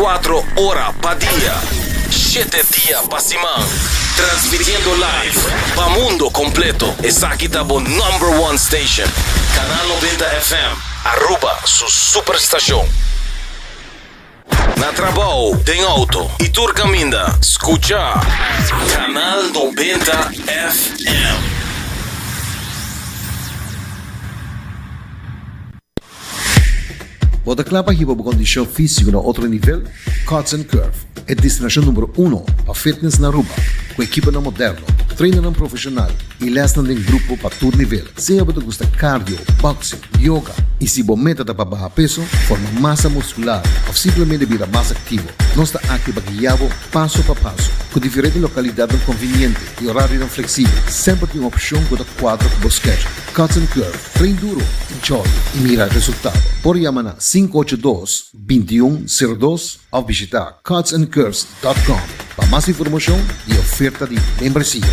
24 ora pa dia, shete dia pa siman, transmitiendo live pa mundo completo. Esaki ta bo number one station, Canal 90 FM, Aruba su superstacion. Na trabou, den auto y tur caminda, scucha Canal 90 FM. Bo ta kla pa hiba bo kondishon físiko na otro nivel? Cuts and Curve, e destinashon numero uno pa fitness na Aruba, ku ekiponan moderno, trainernan profeshonal i lèsnan den grupo pa tur nivel. Sea bo ta gusta cardio, boxing, yoga i si bo meta ta pa baha peso, forma masa muskular òf simplemente bira mas aktivo, nos ta aki pa guia bo paso pa paso. Ku diferente lokalidatnan konviniente i orarionan fleksibel, semper tin un opshon ku ta kuadra ku bo schedule. Cuts and Curve. Train duro, enjoy y mira resultado. Por yama na 582 2102 of bishita cutsandcurves.com pa mas informacion y oferta di membresia.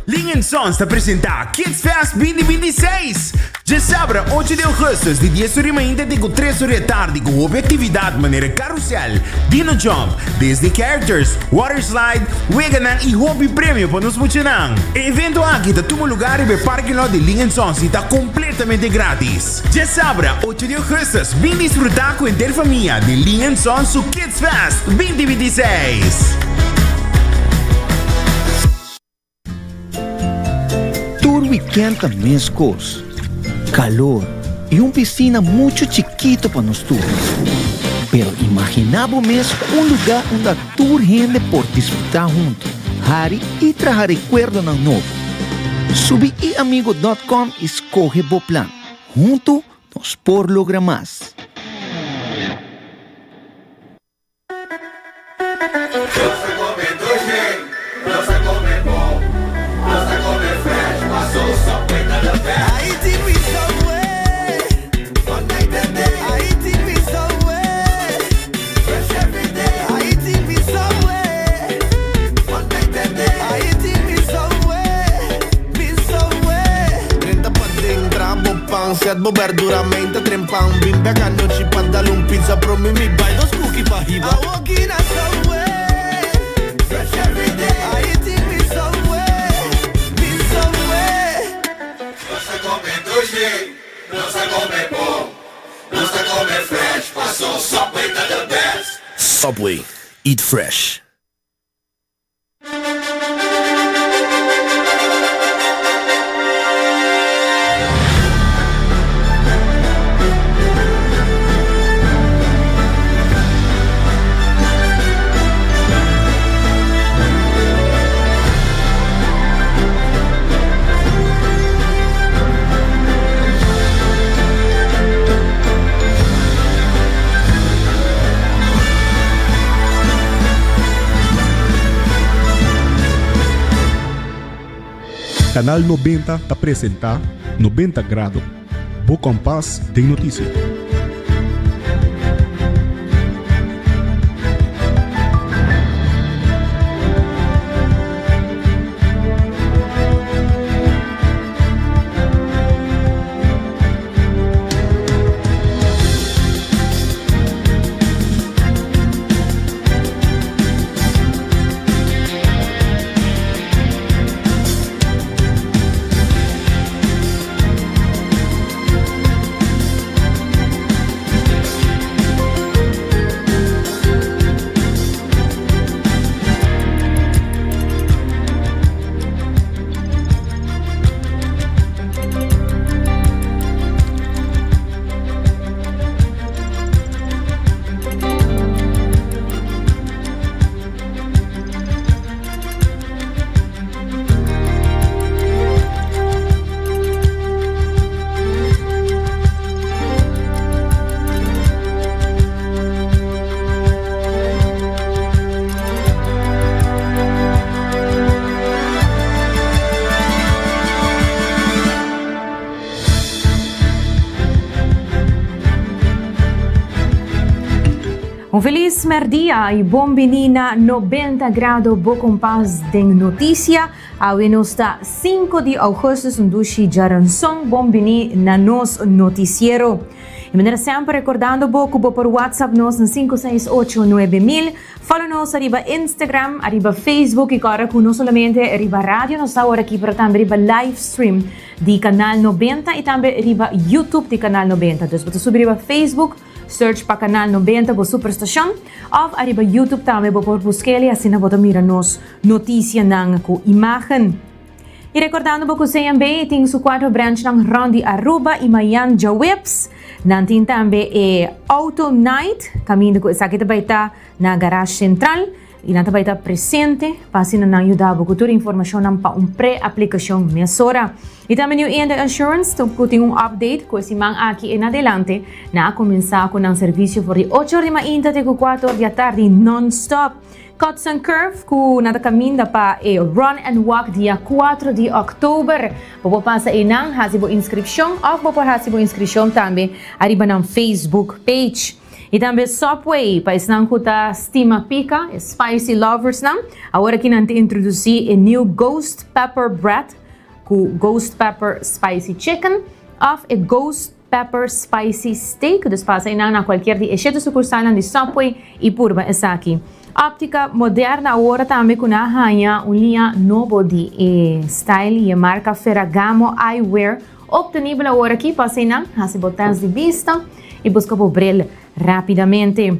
Ling Sons ta presenta Kids Fest 2026! Djasabra ocho di augustus di dies ora di mainta te ku tres ora di atardi ku hopi aktividat manera karusèl, dino jump, Disney characters, water slide, weganan i hopi premio pa nos muchanan. E evento aki ta tuma lugar riba e parking lot di Ling Sons i ta kompletamente gratis. Djasabra ocho di augustus bin disfruta ku henter famia di Ling Sons su Kids Fest 2026! Tur weekend ta mescos, calor y un piscina mucho chikito pa nos tur. Pero imagina bo mes un lugar unda tur hende por disfruta hunto, hari y traha recuerdonan nobo. Subi iamigo dot com y scoge bo plan. Hunto nos por logra mas. Subway, eat fresh. Canal 90 ta presenta 90 Grado, bo kompas den notisia. Un feliz merdia y bon bini na 90 Grado Bo Kompas den Noticia. Awe nos ta 5 di augustus, un dushi djaranson. Bon bini na nos noticiero. Y manera semper recordando bo cu bo por WhatsApp nos na 568 9000, follow nos ariba Instagram, ariba Facebook y corda cu no solamente riba radio nos ta awor aki pero tambe riba live stream di Canal 90 y tambe riba YouTube di Canal 90. Dus bo ta subi riba Facebook, search pa Canal 90 bo superstacion of ariba YouTube tambe bo por busquel y asina bo ta mira nos noticianan cu imagen. Y recordando bo cu CMB tin su cuatro branchnan rond di Aruba y mayan djaweps. Nan tin tambe e Auto Night, caminda cu esaki ta bay ta na Garage Central y nan ta bay ta presente pa asina nan yuda bo cu tur informacionnan pa un pre-aplicacion mesora. Y tambe New India Assurance cu tin un update cu e siman aki en adelante nan a cuminsa cu nan servicio for di ocho or di mainta te cu cuatro or di atardi non-stop. Cuts and Curve ku nan ta kaminda pa e Run and Walk dia kuatro di òktober. Bo por pasa einan hasi bo inskripshon òf bo por hasi bo inskripshon tambe ariba nan Facebook page. I tambe Subway pa esnan ku ta stima pika, e spicy loversnan, awor aki nan ta introdusí e new Ghost Pepper Bread ku Ghost Pepper Spicy Chicken òf e Ghost Pepper Spicy Steak, dus pasa einan na cualkier di e shete sucursalnan di Subway y purba esaki. Optica Moderna awor tambe cu nan a haña un liña nobo di e style y e marca Ferragamo Eyewear obtenibel awor aki, pasa einan, haci bo test di bista y busca bo bril rapidamente.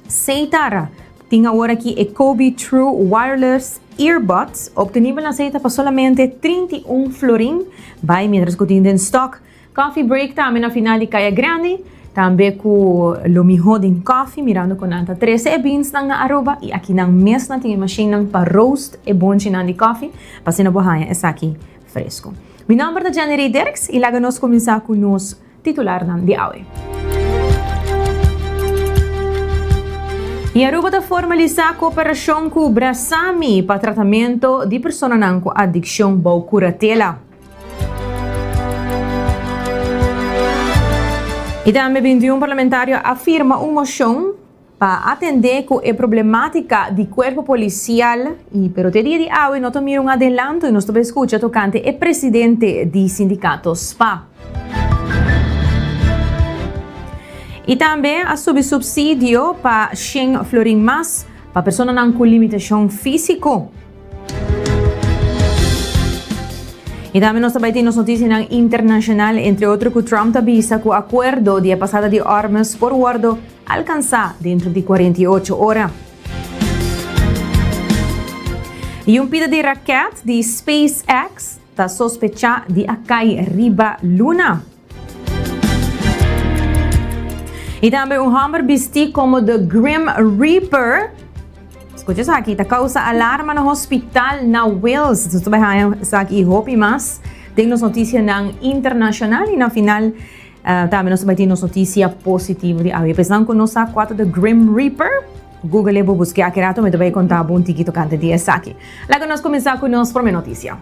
Seitara tin awor aki e Kobe True Wireless Earbuds obtenibel na Seita pa solamente 31 florin, bay mientras cu tin den stock. Coffee break tambe na final di Kaya Grandi, tambe ku lo miho den coffee, mirando ku nan ta trese e beansnan na Aruba i aki nan mes nan tin e mashinnan pa roast e bonchinan di coffee pa asina bo haña esaki fresco. Mi nomber ta Jenny Rey Dirks i laga nos kuminsá ku nos titularnan di awe. I Aruba ta formalisá kooperashon ku Brasami pa tratamento di personanan ku adikshon bou kuratela. I tambe 21 parlamentario a firma un mocion pa atende cu e problematica di cuerpo policial y pero te dia di awe no ta mira un adelanto y nos ta bay scucha tocante e presidente di sindicato spa. Y tambe a subi subsidio pa shen florin mas pa personanan cu limitacion fisico. Y tambe nos ta bay tin nos noticianan internacional, entre otro cu Trump ta bisa cu acuerdo di e pasada di armas por wordo alcansa dentro di 48 ora. Y un pida di raket di SpaceX ta sospecha di a cay riba luna. Y tambe un homber bisti como The Grim Reaper. Escucha esaki, ta causa alarma na hospital na Wales. Nos ta bay haya esaki y hopi mas den nos noticianan internacional. Y na final uh, tambe nos ta bay tin nos noticia positivo di awe. Pesnan cu no sa cua ta The Grim Reaper, Google e bo busque aki rato mi ta bay conta bo un tiki tocante di esaki. Laga nos cuminsa cu nos prome noticia.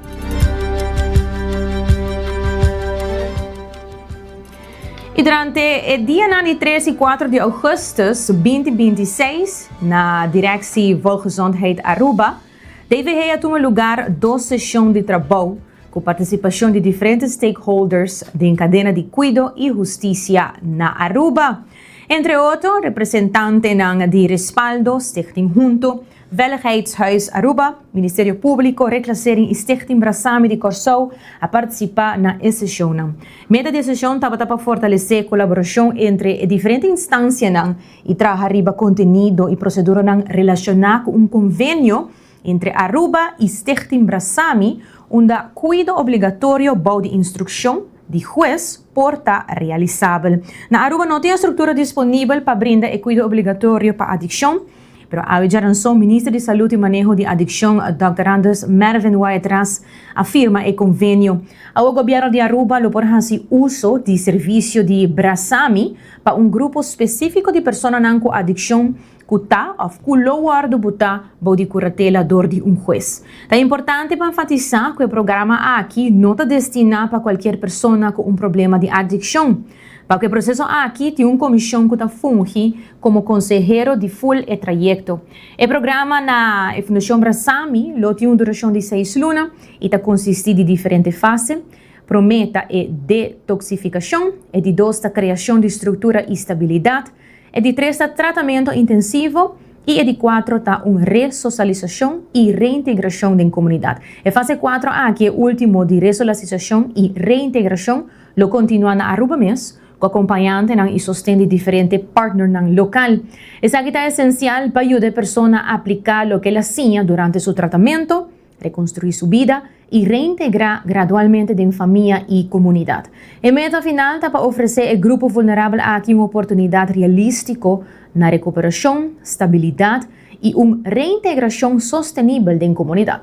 Y durante e dianan di 3 y 4 di augustus 2026 na Directie Volksgezondheid Aruba, DVG a tuma lugar dos sesion di trabou cu participacion di diferente stakeholders den cadena di cuido y husticia na Aruba. Entre otro, representantenan di Respaldo, Stichting Hunto, Veiligheidshuis Aruba, Ministerio Público, Reclassering y Stichting Brasami di Kòrsou a partisipá na e seshonnan. Meta di e seshon tabata pa fortalesé kolaborashon entre e diferente instansianan y traha riba kontenido y proseduranan relashoná ku un konvenio entre Aruba y Stichting Brasami unda kuido obligatorio bou di instrukshon di hues por ta realisabel. Na Aruba no tin e struktura disponibel pa brinda e kuido obligatorio pa adikshon, pero awe djaranson Minister di Salud y Maneho di Adikshon Dòkter Anders Mervin Wyatt-Ras a firma e konvenio. Awo Gobierno di Aruba lo por hasi uso di servisio di Brasami pa un grupo spesífiko di personanan ku adikshon ku ta òf ku lo wòrdu butá bou di kuratela dor di un hues. Ta importante pa enfatisá ku e programa aki no ta destiná pa kualkier persona ku un problema di adikshon. Pa ku e proseso aki tin un komishon ku ta fungi komo konsehero di ful e trayekto. E programa na e Fundashon Brasami lo tin un durashon di seis luna i ta konsistí di diferente fase. Prome ta e detoxificacion, e di dos ta creacion di structura y stabilidad, e di tres ta tratamento intensivo y e di cuatro ta un resocialisacion y reintegracion den comunidad. E fase cuatro aki, e ultimo di resocialisacion y reintegracion, lo continua na Aruba mes, cu acompañantenan y sosten di diferente partnernan local. Esaki ta esencial pa yuda e persona aplica loke el a siña durante su tratamento, reconstrui su bida y reintegra gradualmente den famia y comunidad. E meta final ta pa ofrece e grupo vulnerabel aki un oportunidad realistico na recuperacion, stabilidad y un reintegracion sostenibel den comunidad.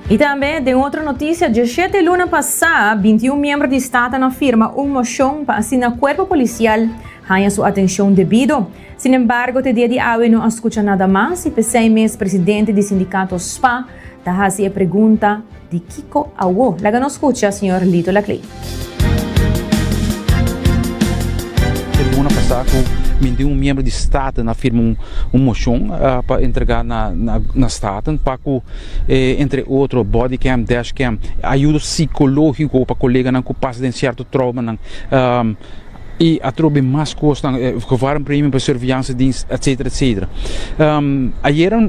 Y tambe, den otro noticia, djeshete luna pasa, bintiun miembro di Staten a firma un mocion pa asina Cuerpo Policial haña su atencion debido. Sin embargo, te dia di awe no a scucha nada mas y p'esey mes presidente di sindicato spa ta haci e pregunta di kico awo. Laga nos scucha señor Lito Laclay. E luna pasa cu 21 miembro di Staten a firma un mocion pa entrega na Staten pa cu entre otro bodycam, dashcam, ayudo psicologico pa coleganan cu pasa den cierto traumanan. Y atrobe mas cosnan, gevarenpremie pa surveillance-dienst, etcetera, etcetera. Ayera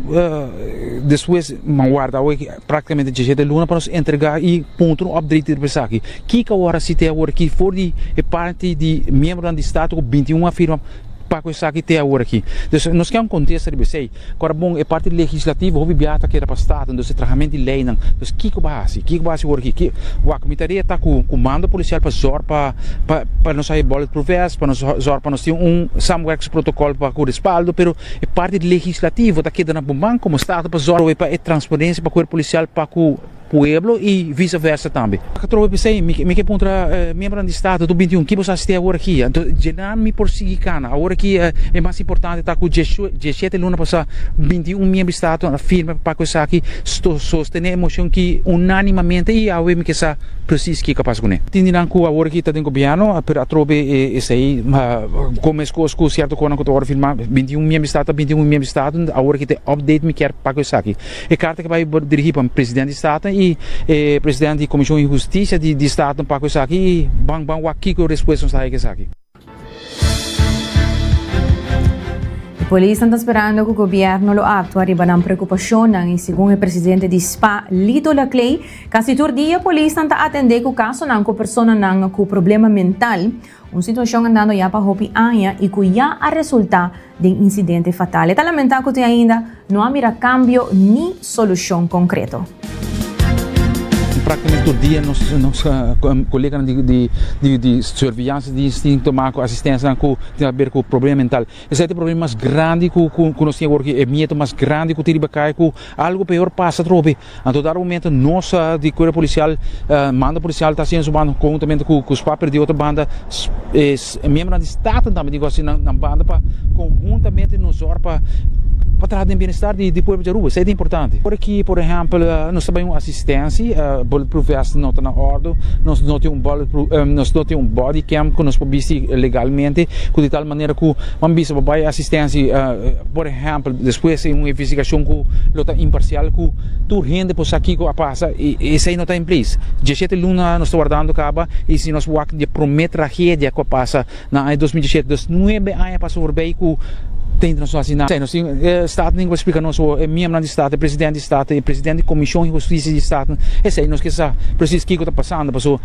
despues nan warda awe practicamente diesshete luna pa nos entrega y puntra un update riba esaki. Kiko awor a site awor aki for di e parti di miembronan di Staten cu binti un a firma pa cu esaki te awor aki? Dus nos ke un contesta riba esey. Kora bon e parti legislativo hopi biaha ta keda pa Staten, dus e trahamento di leynan. Dus kiko bo hasi? Kiko bo hasi awor aki? Wak, mi tarea ta ku ku mando polisial pa zòrg pa pa pa nos haya bulletproof vest, pa nos zòrg pa nos tin un samenwerkingsprotocol pa ku respaldo, pero e parti legislativo ta keda na bo man komo Staten pa zòrg pa e transparensia pa kuerpo polisial pa ku pueblo y vice versa tambe. Atrobe p'esei mi ke puntra miembronan di Staten tur 21 ki bo sa hasi te awor aki? Anto djenan mi por sigui kana. Awor aki e mas importante ta ku djeshete luna pasa 21 miembro di Staten a firma pa ku esaki sostene e mocion ki unanimamente y awe mi ke sa precies kiko a pasa kuné. Tin di nan ku awor aki ta den gobierno pero atrobe esei kon meskos ku sierto konan ku ta wòrdu firma 21 miembro di Staten ta 21 miembro di Staten awor aki ta e update mi kier pa ku esaki. E karta ke bai dirigí pa presidente di Staten i e presidente di Komishon di Hustisia di Staten pa ku esaki i ban ban wak kiko respuesta nos ta haya ku esaki. E polisnan ta sperando ku gobièrnu lo aktua riba nan preokupashonnan i segun e presidente di spa, Lito Laclay, kasi tur dia polisnan ta atendé ku kasonan ku personanan ku problema mental. Un situashon andando ya pa hopi aña i ku ya a resultá den insidente fatal. E ta lamentá ku te ainda no a mira kambio ni solushon konkreto. Práktikamente tur dia nos nos koleganan di di di surveillance di tin tuma ku asistensianan ku tin haber ku problema mental. Esei ta e problema mas grandi ku ku nos tin awor aki, e miedo mas grandi ku tin riba kaya ku algu peor pasa atrobe. Anto dado momento nos di Cuerpo Policial, mando policial ta haciendo su banda conjuntamente cu cu spa, pero di otro banda e miembronan di Staten tambe tin cu haci nan banda pa conjuntamente nos zorg pa pa traha den bienestar di di pueblo di Aruba. Esey ta importante. Ora ki por ehempel nos ta bay un asistencia, bulletproof vest no ta na ordo, nos no tin un bulletproof nos no tin un body cam cu nos por bisti legalmente cu di tal manera cu ban bisa pa bay asistencia por ehempel despues di un investigacion cu lo ta imparcial cu tur hende por sa kico a pasa y esey no ta in place. Diecisiete luna nos ta wardando caba y si nos wak di e prome tragedia cu a pasa na aña 2017, dus nuebe aña pasa voorbij cu te nos no haci nada. Nos tin Staten tin cu splica nos awor, e miembronan di Staten, e president di Staten, e president di Comision di Husticia di Staten, esey nos ke sa precies kico ta pasando pasobra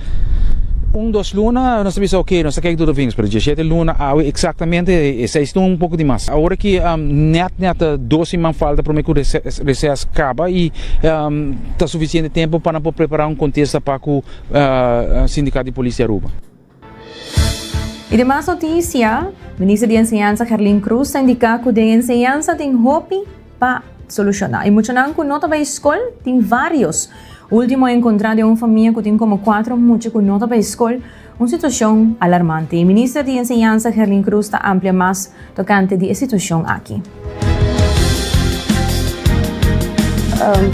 un dos luna nos ta bisa ok nos ta kijk door de vingers pero diecisiete luna awe exactamente esey ta un poco di mas. Awor aki net net dos siman falta prome cu reces caba y ta suficiente tempo pa nan por prepara un contesta pa cu Sindicato di Policia Aruba. Y den mas noticia, Minister di Enseñansa Gerlin Croes ta indica cu den enseñansa tin hopi pa soluciona. Y muchanan cu no ta bay scol tin varios. Ultimo a encontra den un famia cu tin como cuatro mucha cu no ta bay scol, un situacion alarmante. Y Minister di Enseñansa Gerlin Croes ta amplia mas tocante di e situacion aki.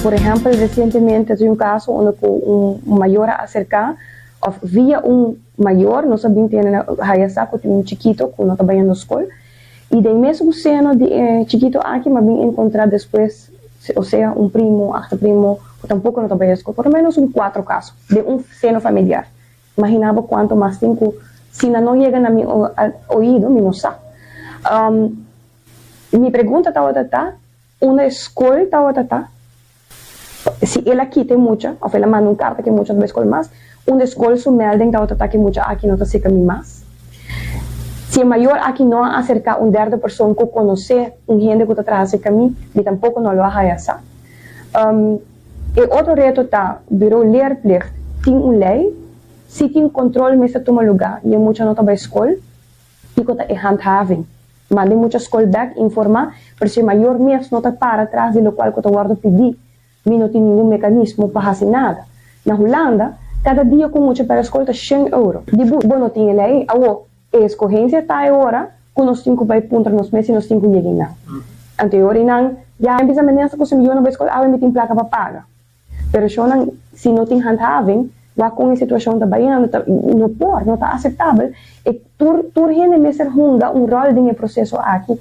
Por ehempel, recientemente tin un caso unda cu un mayor a acerca Of via un mayor nos a bin tene na haya sa cu tin un chikito cu no ta bayendo scol y den mesun seno di e chikito aki m'a bin encontra despues O sea un primo, achterprimo cu tampoco no ta bay school. Por lo menos un cuatro caso den un seno familiar. Imagina bo cuanto mas tin cu si nan no yega na mi oido mi no sa. Mi pregunta tawata ta, unda e school tawata ta? Si el a kita e mucha of el a manda un carta cu e mucha no ta bay school mas, unda e school su melding tawata ta cu e mucha aki no ta seca mi mas? Si e mayor aki no a acerca un derde persoon cu conoce un hende cu ta traha cerca mi, mi tampoco no lo a haya sa. E otro reto ta, Bureau Leerplicht tin un ley, si tin control mester tuma luga y e mucha no ta bay school, kico ta e handhaving? Manda e mucha school bek, informa, pero si e mayor mes no ta para tras di locual cu ta wordo pidi, Mi no tin ningun mekanismo pa hasi nada. Na Hulanda, kada dia ku mucha pèrdè skol ta shen euro. Di bu bo no tin e lei? Awo, e eskohensia ta e ora ku nos tin ku bai puntra nos mes si nos tin ku yega einan. Anto e ora einan ya a bisa minister ku si mi yu no bai skol awe mi tin plaka pa paga. Pero shownan si no tin handhaving, wak kon e situashon ta bayendo ta no por, no ta aseptabel. E tur tur hende mester hunga un ròl den e proseso aki.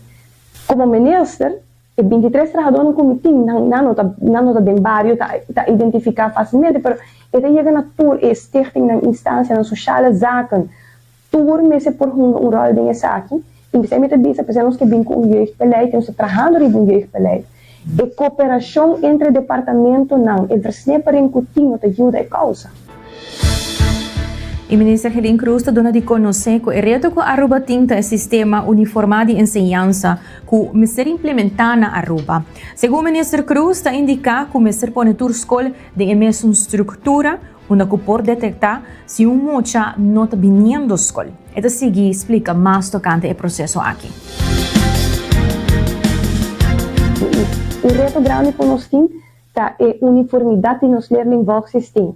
Komo minister, E bintitres trahadónan ku mi tin, nan nan no ta nan no ta den bario ta ta identifiká fásilmente, pero e ta yega na tur e stichtingnan, instansianan, sociale zaken, tur mester por hunga un ròl den esaki. I p'esei mi ta bisa, p'esei nos ke bin ku un jeugdbeleid i nos ta trahando riba un jeugdbeleid. E koperashon entre departamentonan, e versnepering ku tin no ta yuda e kousa. E Minister Gelin Cruz ta duna di conoce cu e reto cu Aruba tin ta e sistema uniforma di enseñansa cu mester implementa na Aruba. Segun Minister Cruz ta indica cu mester pone tur scol den e mesun structura unda cu por detecta si un mucha no ta biniendo scol. E ta sigui splica mas tocante e proceso aki. Un reto grandi cu nos tin ta e uniformidad di nos leerlingvolgsysteem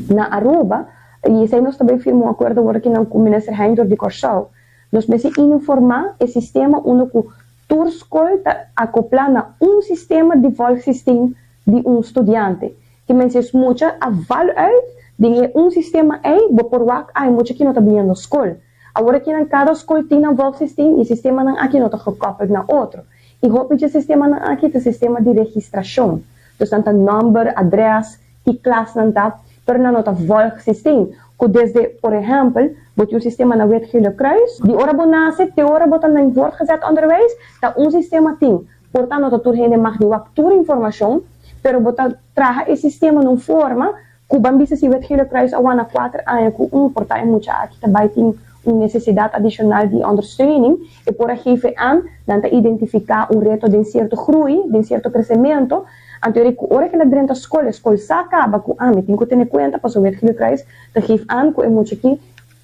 na Aruba y esey nos ta bay firma un acuerdo awor aki nan cu Minister Hein di Corsou. Nos mester uniforma e sistema unda cu tur scol ta acopla na un sistema di volgsysteem di un studiante. Ki men si es mucha a val uit den e un sistema ey bo por wak ay mucha aki no ta biniendo scol. Awor aki nan cada scol tin nan volgsysteem y sistemanan aki no ta gekoppeld na otro. Y hopi dje sistemanan aki ta sistema di registracion. Dus nan ta nomber, adres, ki klas nan ta, pero nan no ta volgsysteem. Cu desde, por ehempel, bo tin un sistema na Wit Gele Kruis, di ora bo nace te ora bo ta na voortgezet onderwijs, ta un sistema tin. Por ta no ta tur hende mag di wak tur informacion, pero bo ta traha e sistema na un forma Ku ban bisa si Wit Gele Kruis a wana kuater aña ku un por ta e mucha aki ta bai tin un nesesidat adishonal di ondersteuning, e por a geef e aan, nan ta identifiká un reto den sierto groei, den sierto kresementu, anto e ku ora ku el a drenta skol, e skol sa kaba ku ah mi tin ku tene kuenta pasobra Wit Gele Kruis ta geef aan ku e mucha aki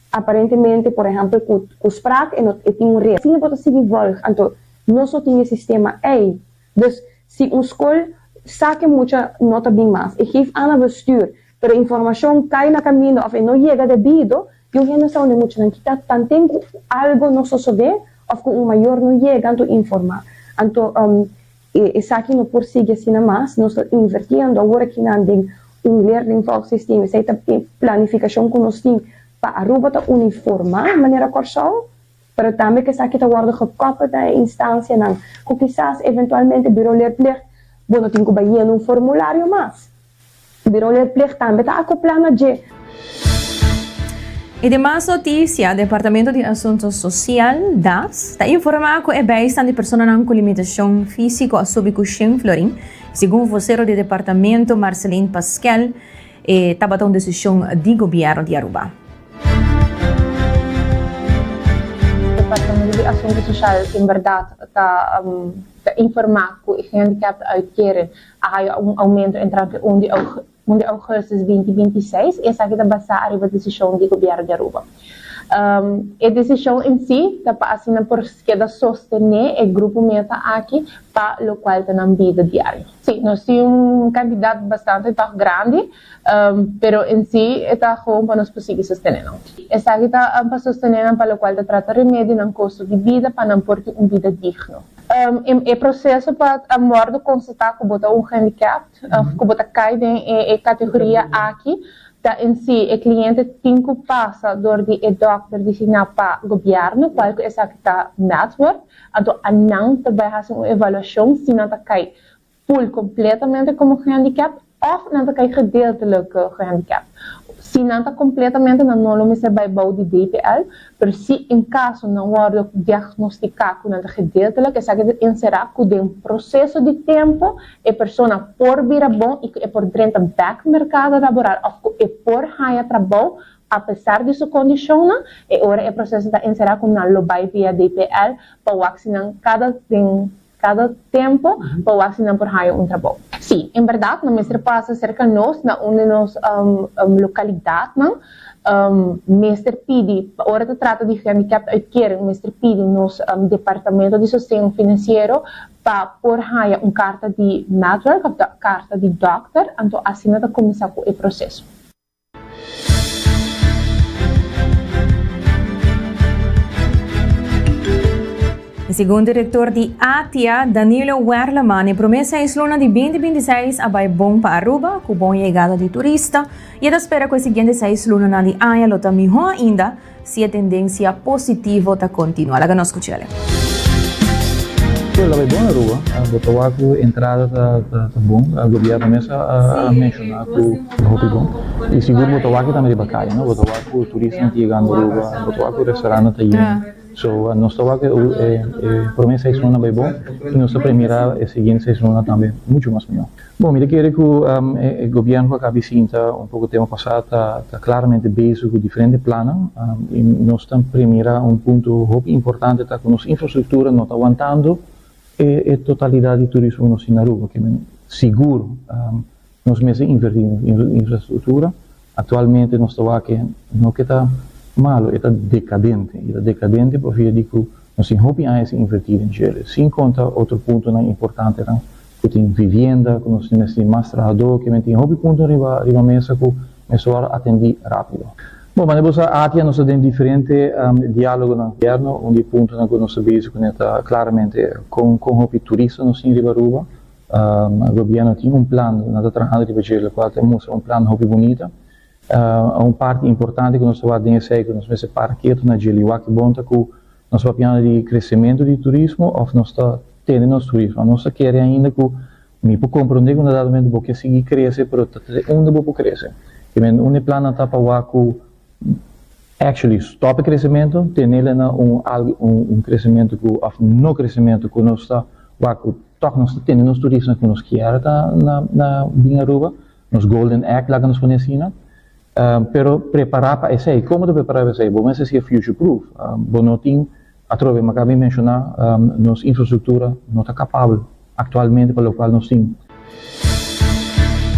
aparentemente por ehèmpel ku ku spraak e no e tin un reto. Asina bo ta sigui vòlg, anto nos no tin e sistema ei. Dus si un skol sa ke mucha no ta bin mas, e geef aan na bestuur, pero informashon kai na kaminda òf e no yega debido, yu hende sa unda e muchanan kita tanten ku algo no sosodé òf ku un mayor no yega anto informá. Anto esaki no por sigui asina mas, nos ta invertiendo awor akinan den un leerlingvolgsysteem, esei ta e planifikashon ku nos tin pa Aruba ta uniformá manera Kòrsou. Pero tambe ku esaki ta wòrdu gekoppeld na e instansianan ku kisas eventualmente Bureau Leerplicht bo no tin ku bai yena un formulario mas. Bureau Leerplicht tambe ta akoplá na dje. I den mas notisia, Departamento di Asunto Sosial, das, ta informá ku e bijstand di personanan ku limitashon físiko a subi ku shen florin. Segun vosero di departamento, Marceline Paskel, e tabata un desishon di gobièrnu di Aruba. Departamento di Asunto Social en berdad ta ta informa cu e gehandicapten uitkering a haya un aumento entrante un di un di augustus binti binti seis. Esaki ta basa ariba decision di Gobierno di Aruba. E decision en si ta pa asina por keda sostene e grupo meta aki pa locual ta nan bida diario. Si, nos tin un cantidad bastante tog grandi. Pero en si e ta gewoon pa nos por sigui sostené nan. Esaki ta pa sostené nan pa lokual ta trata remedio nan kosto di bida pa nan por tin un bida digno. E proseso pa wòrdu konstatá ku bo ta un handikapt òf ku bo ta kai den e kategoria aki ta en si e kliente tin ku pasa dor di e dòkter designá pa gobièrnu kual ku esaki ta Network anto anan ta bai hasi un evaluashon si nan ta kai. Voel completamente como gehandicapt of nan ta cay gedeeltelijk gehandicapt. Si nan ta completamente nan no lo mester bay bou di DPL, pero si en caso nan wordo diagnostica cu nan ta gedeeltelijk esaki ta encera cu den proceso di tempo e persona por bira bon y cu e por drenta bek mercado laboral of cu e por haya trabou apesar di su condicionnan, e ora e proceso ta encera cu nan lo bay via DPL pa wak si nan cada den Kada tempu pa wak si nan por haña un trabou. Sí, en bèrdat nan mester pasa serka nos na un di nos lokalidatnan. Mester pidi, ora ta trata di gehandicaptenuitkering, mester pidi nos departamento di sosten finansiero pa por haña un karta di maatwerk òf karta di dòkter, anto asina ta kuminsá ku e proseso. Segun direktor di ATIA, Danilo Werleman, e promé seis luna di 2026 a bai bon pa Aruba, ku bon yegada di turista, i e ta spera ku e siguiente seis lunanan di aña lo ta mihó ainda si e tendensia positivo ta kontinuá. Laga nos skuch'el. Tur la bai bon Aruba, bo ta wak ku entrada ta bon, gobierno mes a menshoná ku ta hopi bon i sigur bo ta wak tambe riba kaya no, bo ta wak ku turistanan ta yegando Aruba, bo ta wak ku restaurantnan ta yen, so nos ta wak e prome seis luna bai bon i nos ta premira e siguiente seis luna tambe muchu mas mihó. Bon, mi ta kere ku e gobièrnu ku a kabi sinta un poko tempu pasá ta klaramente bezig ku diferente plannan i nos ta premira un punto hopi importante ta ku nos infrastruktura no ta wantando e totalidat di turismo ku nos tin na Aruba. Ke men sigur nos mester invertí den infrastruktura. Aktualmente nos ta wak no ke ta malu, e ta dekadente. E ta dekadente pabia di ku nos tin hopi aña sin invertí den djele, sin konta otro puntonan importantenan ku tin vivienda, ku nos mester tin mas trahadó, ke men tin hopi punto riba riba mesa ku mester wòrdu atendí rápido. Bon, manera bo sa atia nos ta den diferente diálogonan ku gobièrnu, un di e puntonan ku nos ta bezig kuné ta klaramente kon kon hopi turista nos tin riba Aruba. Gobièrnu tin un plan, nan ta trahando riba dje, lokual ta mustra un plan hopi bunita. Un parti importante ku nos ta wak den esei ku nos mester para ketu na dje liwak i bon ta ku nos papiando di kresementu di turismo òf nos ta tene nos turismo. Nos ta kere ainda ku mi por komprondé ku na dado momento bo ke sigui krese pero ta te unda bo por krese. Un e plannan ta pa wak ku Actually stop e crecemento, tenele na un algo un crecemento cu of no crecemento cu nos ta wak cu toch nos ta tene nos turistanan cu nos kier ta na na bin Aruba, nos golden egg laga nos pone asina, pero prepara pa esey. Como ta prepara pa esey? Bo mester sier future proof, bo no tin Atrobe, mi a caba di menciona, nos infrastructura no ta capabel actualmente pa locual nos tin.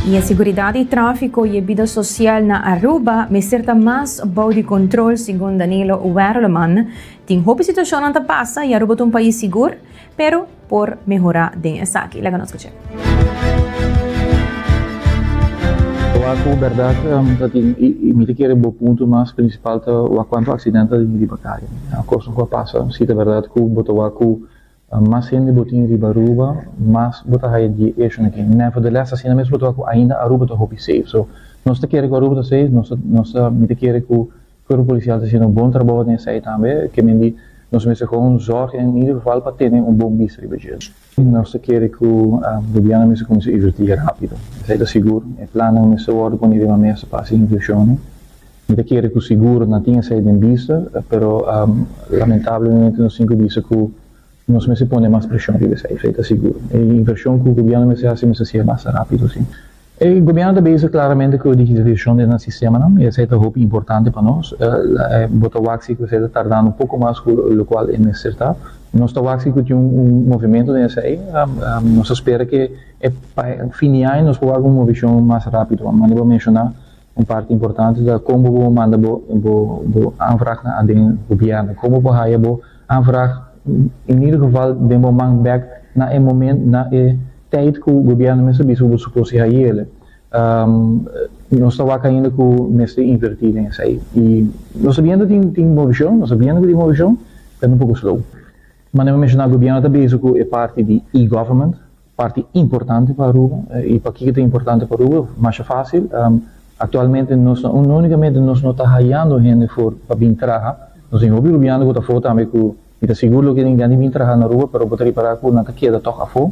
Y e seguridad di trafico y e bida social na Aruba mester ta mas bou di control, segun Danilo Werleman. Tin hopi situacionnan ta pasa y Aruba ta un pais sigur, pero por mehora den esaki. Laga nos scucha. Wak ku bèrdat ta tin i mi ta kere bo punto mas prinsipal ta wak kuantu aksident ta tin riba kaya. Kosnan ku a pasa si ta bèrdat ku bo ta wak ku mas hende bo tin riba Aruba mas bo ta haya di e eshonan aki. Nevertheless asina mes bo ta wak ku ainda Aruba ta hopi safe. So nos ta kere ku Aruba ta safe nos ta nos ta mi ta kere ku Cuerpo Policial ta haciendo un bon trabou den esey tambe, ke men di nos mester gewoon zorg in ieder geval pa tene un bon bista riba dje. Nos ta kere cu gobierno mester cuminsa inverti rapido, esey ta sigur, e plannan mester wordo poni riba mesa pa haci inversionnan. Mi ta kere cu sigur nan tin esey den bista, pero lamentablemente nos tin cu bisa cu nos mester pone mas presion riba esey, esey ta sigur. E inversion cu gobierno mester haci mester haci'e basta rapido si. E gobierno ta bezig claramente cu digitalisacion den nan sistemanan y esey ta hopi importante pa nos. Bo ta wak si cu esey ta tardando un poco mas cu locual e mester ta. Nos ta wak si cu tin un movimento den esey. Nos ta spera cu pa fin di aña nos por wak un movicion mas rapido. Manera bo a menciona un parti importante ta con bo por manda bo aanvraag na aden gobierno. Con bo por haya bo aanvraag in ieder geval den bo man bek na e momento na e Tijd ku gobièrnu mester bisa ku bo supos i hayele. Nos ta wak ainda ku mester invertí den esei. I nos ta biendo tin tin movishon, nos ta biendo ku tin movishon, pero un poko slow. Manera mi menshoná gobièrnu ta bezig ku e parti di e-government, parti importante pa Aruba. I pakiko ta importante pa Aruba? Masha fásil. Aktualmente nos no únikamente nos no ta hayando hende for pa bin traha, nos tin hopi gobièrnu ku ta afó tambe ku Mi ta sigur lo ke tin gana di bin traha na Aruba pero bo ta ripara ku nan ta keda tòg afó.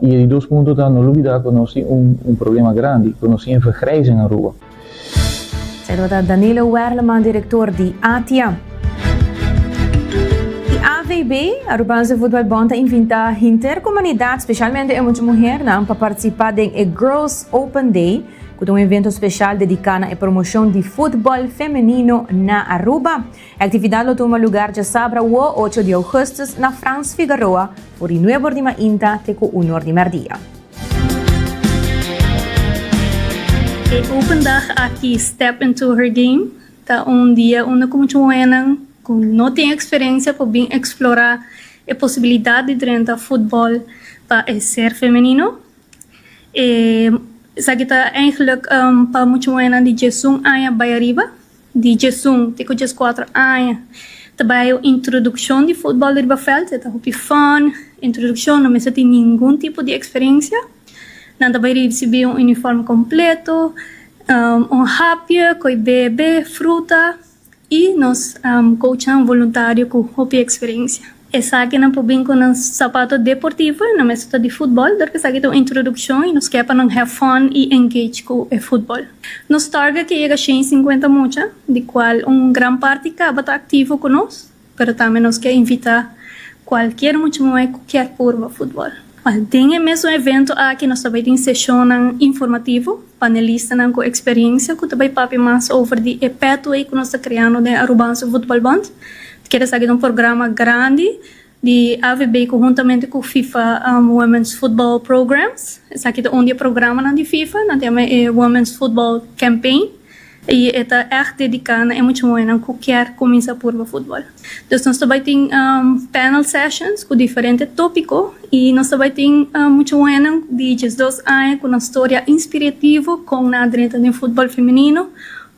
Y e di dos punto ta no lubida cu nos tin un un problema grandi, cu nos tin e vergrijzing Aruba. Esei tabata Danilo Werleman, director di ATIA. E AVB, Arubaanse Voetbal Bond, ta invita henter comunidad, specialmente e mucha muhernan, pa participa den e Girls Open Day, cu ta un evento special dedica na e promocion di futbol femenino na Aruba. E actividad lo tuma lugar djasabra awo, ocho di augustus, na Frans Figaroa, for di nuebe or di mainta te cu un or di merdia. E open dag aki Step Into Her Game ta un dia unda cu mucha muhernan cu no tin experiencia por bin explora e posibilidad di drenta futbol pa e ser femenino. E esaki ta eigenlijk pa mucha muhernan di diesun aña bay ariba. Di 11 te ku 14 aña ta bai un introdukshon di futbòl riba vèlt. E ta hopi fun. Introdukshon, no mester tin ningun tipo di eksperensia. Nan ta bai risibí un uniform kompleto, un hapje, koi bebe, fruta i nos coachnan voluntario ku hopi eksperensia. Esakinan por bin ku nan sapato deportivo, nan mester ta di futbòl, dor ku esaki ta un introdukshon i nos ke pa nan have fun i engage ku e futbòl. Nos target ke yega 150 mucha, di kual un gran parti kaba ta aktivo ku nos, pero tambe nos ke invitá kualkier mucha muhé ku kier purba futbòl. Den e mesun evento aki nos ta bai tin seshonnan informativo, panelistanan ku eksperensia ku ta bai papia mas over di e pathway ku nos ta kreando den Arubaanse Voetbalbond. Kere esaki ta un programa grandi di AVB konhuntamente ku FIFA Women's Football Programs. Esaki ta un di e programanan di FIFA, nan ta yama e Women's Football Campaign i e ta ègt dediká na e mucha muhénan ku kier kuminsá purba futbòl. Dus nos ta bai tin panel sessions ku diferente tópiko i nos ta bai tin mucha muhénan di 12 aña ku nan storia inspirativo kon nan a drenta den futbòl femenino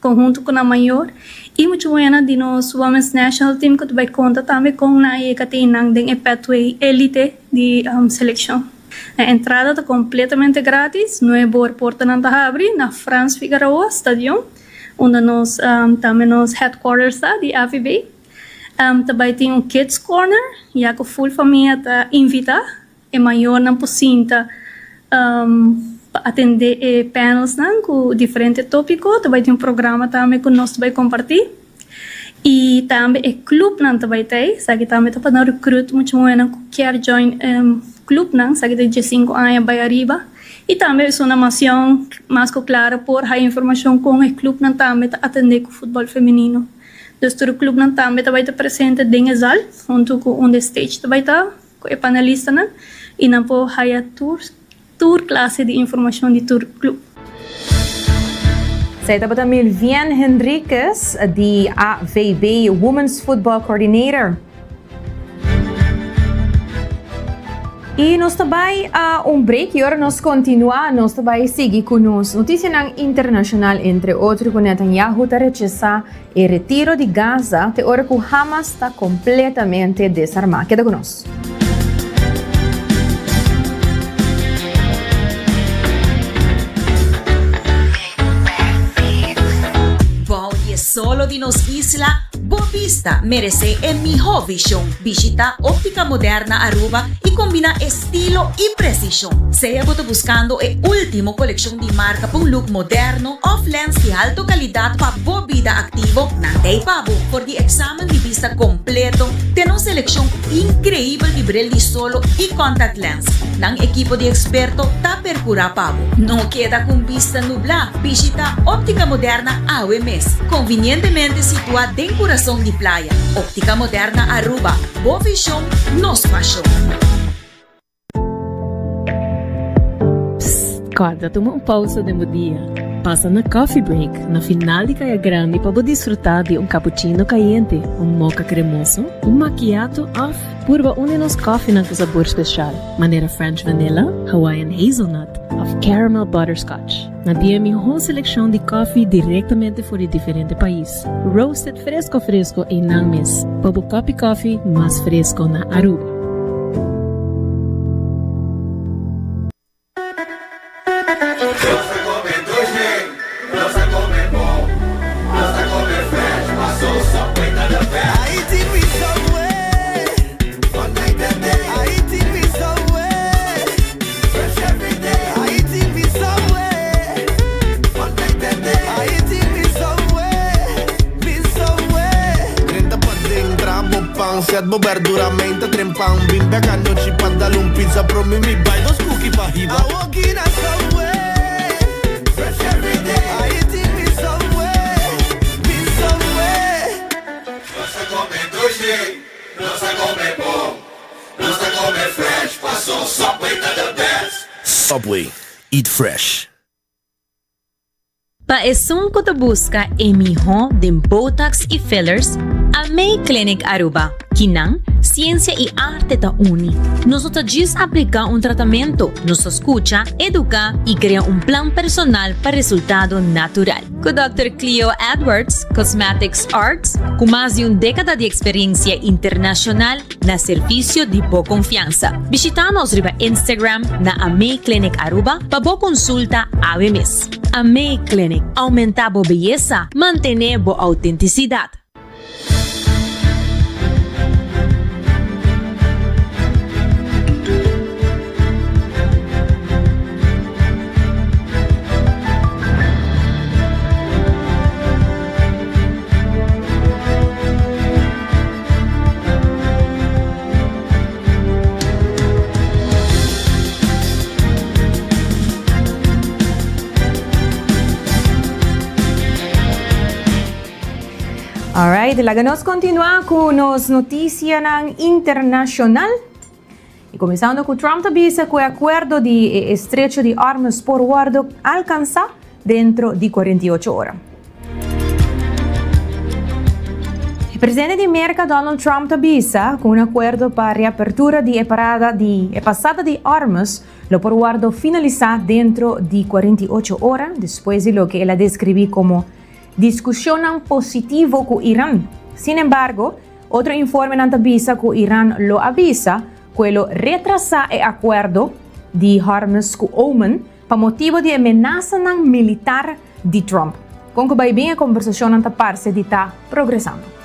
konhunto ku nan mayor i mucha muhénan di nos Women's National Team ku ta bai konta tambe kon nan a yega te einan den e pathway elite di selekshon. E entrada ta kompletamente gratis, nuebe or portanan ta habri na Frans Figaroa Stadion. Unda nos tambe nos headquarters ta di AVB. Ta bai tin un kids corner ya cu full famia ta invita. E mayornan por sinta pa atende e panelsnan cu diferente topico. Ta bai tin un programa tambe cu nos ta bai comparti. Y tambe e clubnan ta bai ta ey. Esaki tambe ta pa nan recruit mucha muhernan cu kier join clubnan. Esaki ta di 15 aña bai ariba. Y tambe esun macion mas cu claro por haya informacion con e clubnan tambe ta atende cu futbol femenino. Dus tur e clubnan tambe ta bay ta presente den e zal hunto cu unda e stage ta bay ta cu e panelistanan y nan por haya tur tur clase di informacion di tur club. Esei tabata Milvien Henriquez di AVB Women's Football Coordinator. Y nos ta bay a un break y ora nos continua nos ta bay sigui cu nos noticianan internacional entre otro cu Netanyahu ta rechasa e retiro di Gaza te ora cu Hamas ta completamente desarma. Keda cu nos. Bou di e solo di nos isla, bo bista meresé e mihó vishon. Bishitá Óptica Moderna Aruba i kombiná estilo i presishon. Sea bo ta buskando e último kolekshon di marka pa un look moderno òf lens di alto kalidat pa bo bida aktivo, nan ta ei pa bo. For di eksamen di bista kompleto te na un selekshon inkreibel di bril di solo i contact lens, nan ekipo di eksperto ta percura pa bo. No keda cu un bista nubla, bishita Optica Moderna awe mes. Convinientemente situa den curason di playa. Optica Moderna Aruba, bo vision, nos pasion. Psst, corda tuma un pausa den bo dia. Pasa na Coffee Break na final di Caya Grandi pa bo disfruta di un cappuccino cayente, un mocha cremoso, un macchiato of Purba un di nos kòfinan ku sabor speshal, manera French Vanilla, Hawaiian Hazelnut òf Caramel Butterscotch. Nan tin e mihó selekshon di kòfi direktamente for di diferente pais, roasted fresko fresko einan mes, pa bo kòpi kòfi mas fresko na Aruba. pan Set bo berdura meinta trempan Bin bek anochi pa dal un pizza Promi mi bai dos cookie pa hiba Awoki na Subway Fresh every day I eating me Subway Bin Subway Nos ta come dushi, nos ta come bon Nos ta come fresh, paso Subway ta the best. Subway, eat fresh. Pa esun cu ta busca e miho den botox y fillers, Amei Clinic Aruba. Kinan, ciencia y arte ta uni. Nos no ta djis aplica un tratamento, nos ta scucha, educa y crea un plan personal pa resultado natural. Cu Dòkter Cleo Edwards, Cosmetics Arts, cu mas di un decada di experiencia internacional na servicio di bo confiansa. Bishita nos riba Instagram na Amei Clinic Aruba pa bo consulta awe mes. Amei Clinic, aumenta bo beyesa, mantene bo autenticidad. Alright, laga nos continua cu nos noticianan internacional. Y comenzando cu Trump ta bisa cu e acuerdo di e estrecho di Hormuz por wordo alcansa dentro di 48 ora. E presidente di Merca Donald Trump ta bisa cu un acuerdo pa reapertura di e parada di e pasada di Hormuz lo por wordo finalisa dentro di 48 ora despues di loke el a describi como discusionnan positivo cu Iran. Sin embargo, otro informenan ta bisa cu Iran lo a bisa cu e lo retrasa e acuerdo di Hormuz cu Oman pa motibo di e menasanan militar di Trump. Con cu bay bin e conversacionnan ta parce di ta progresando.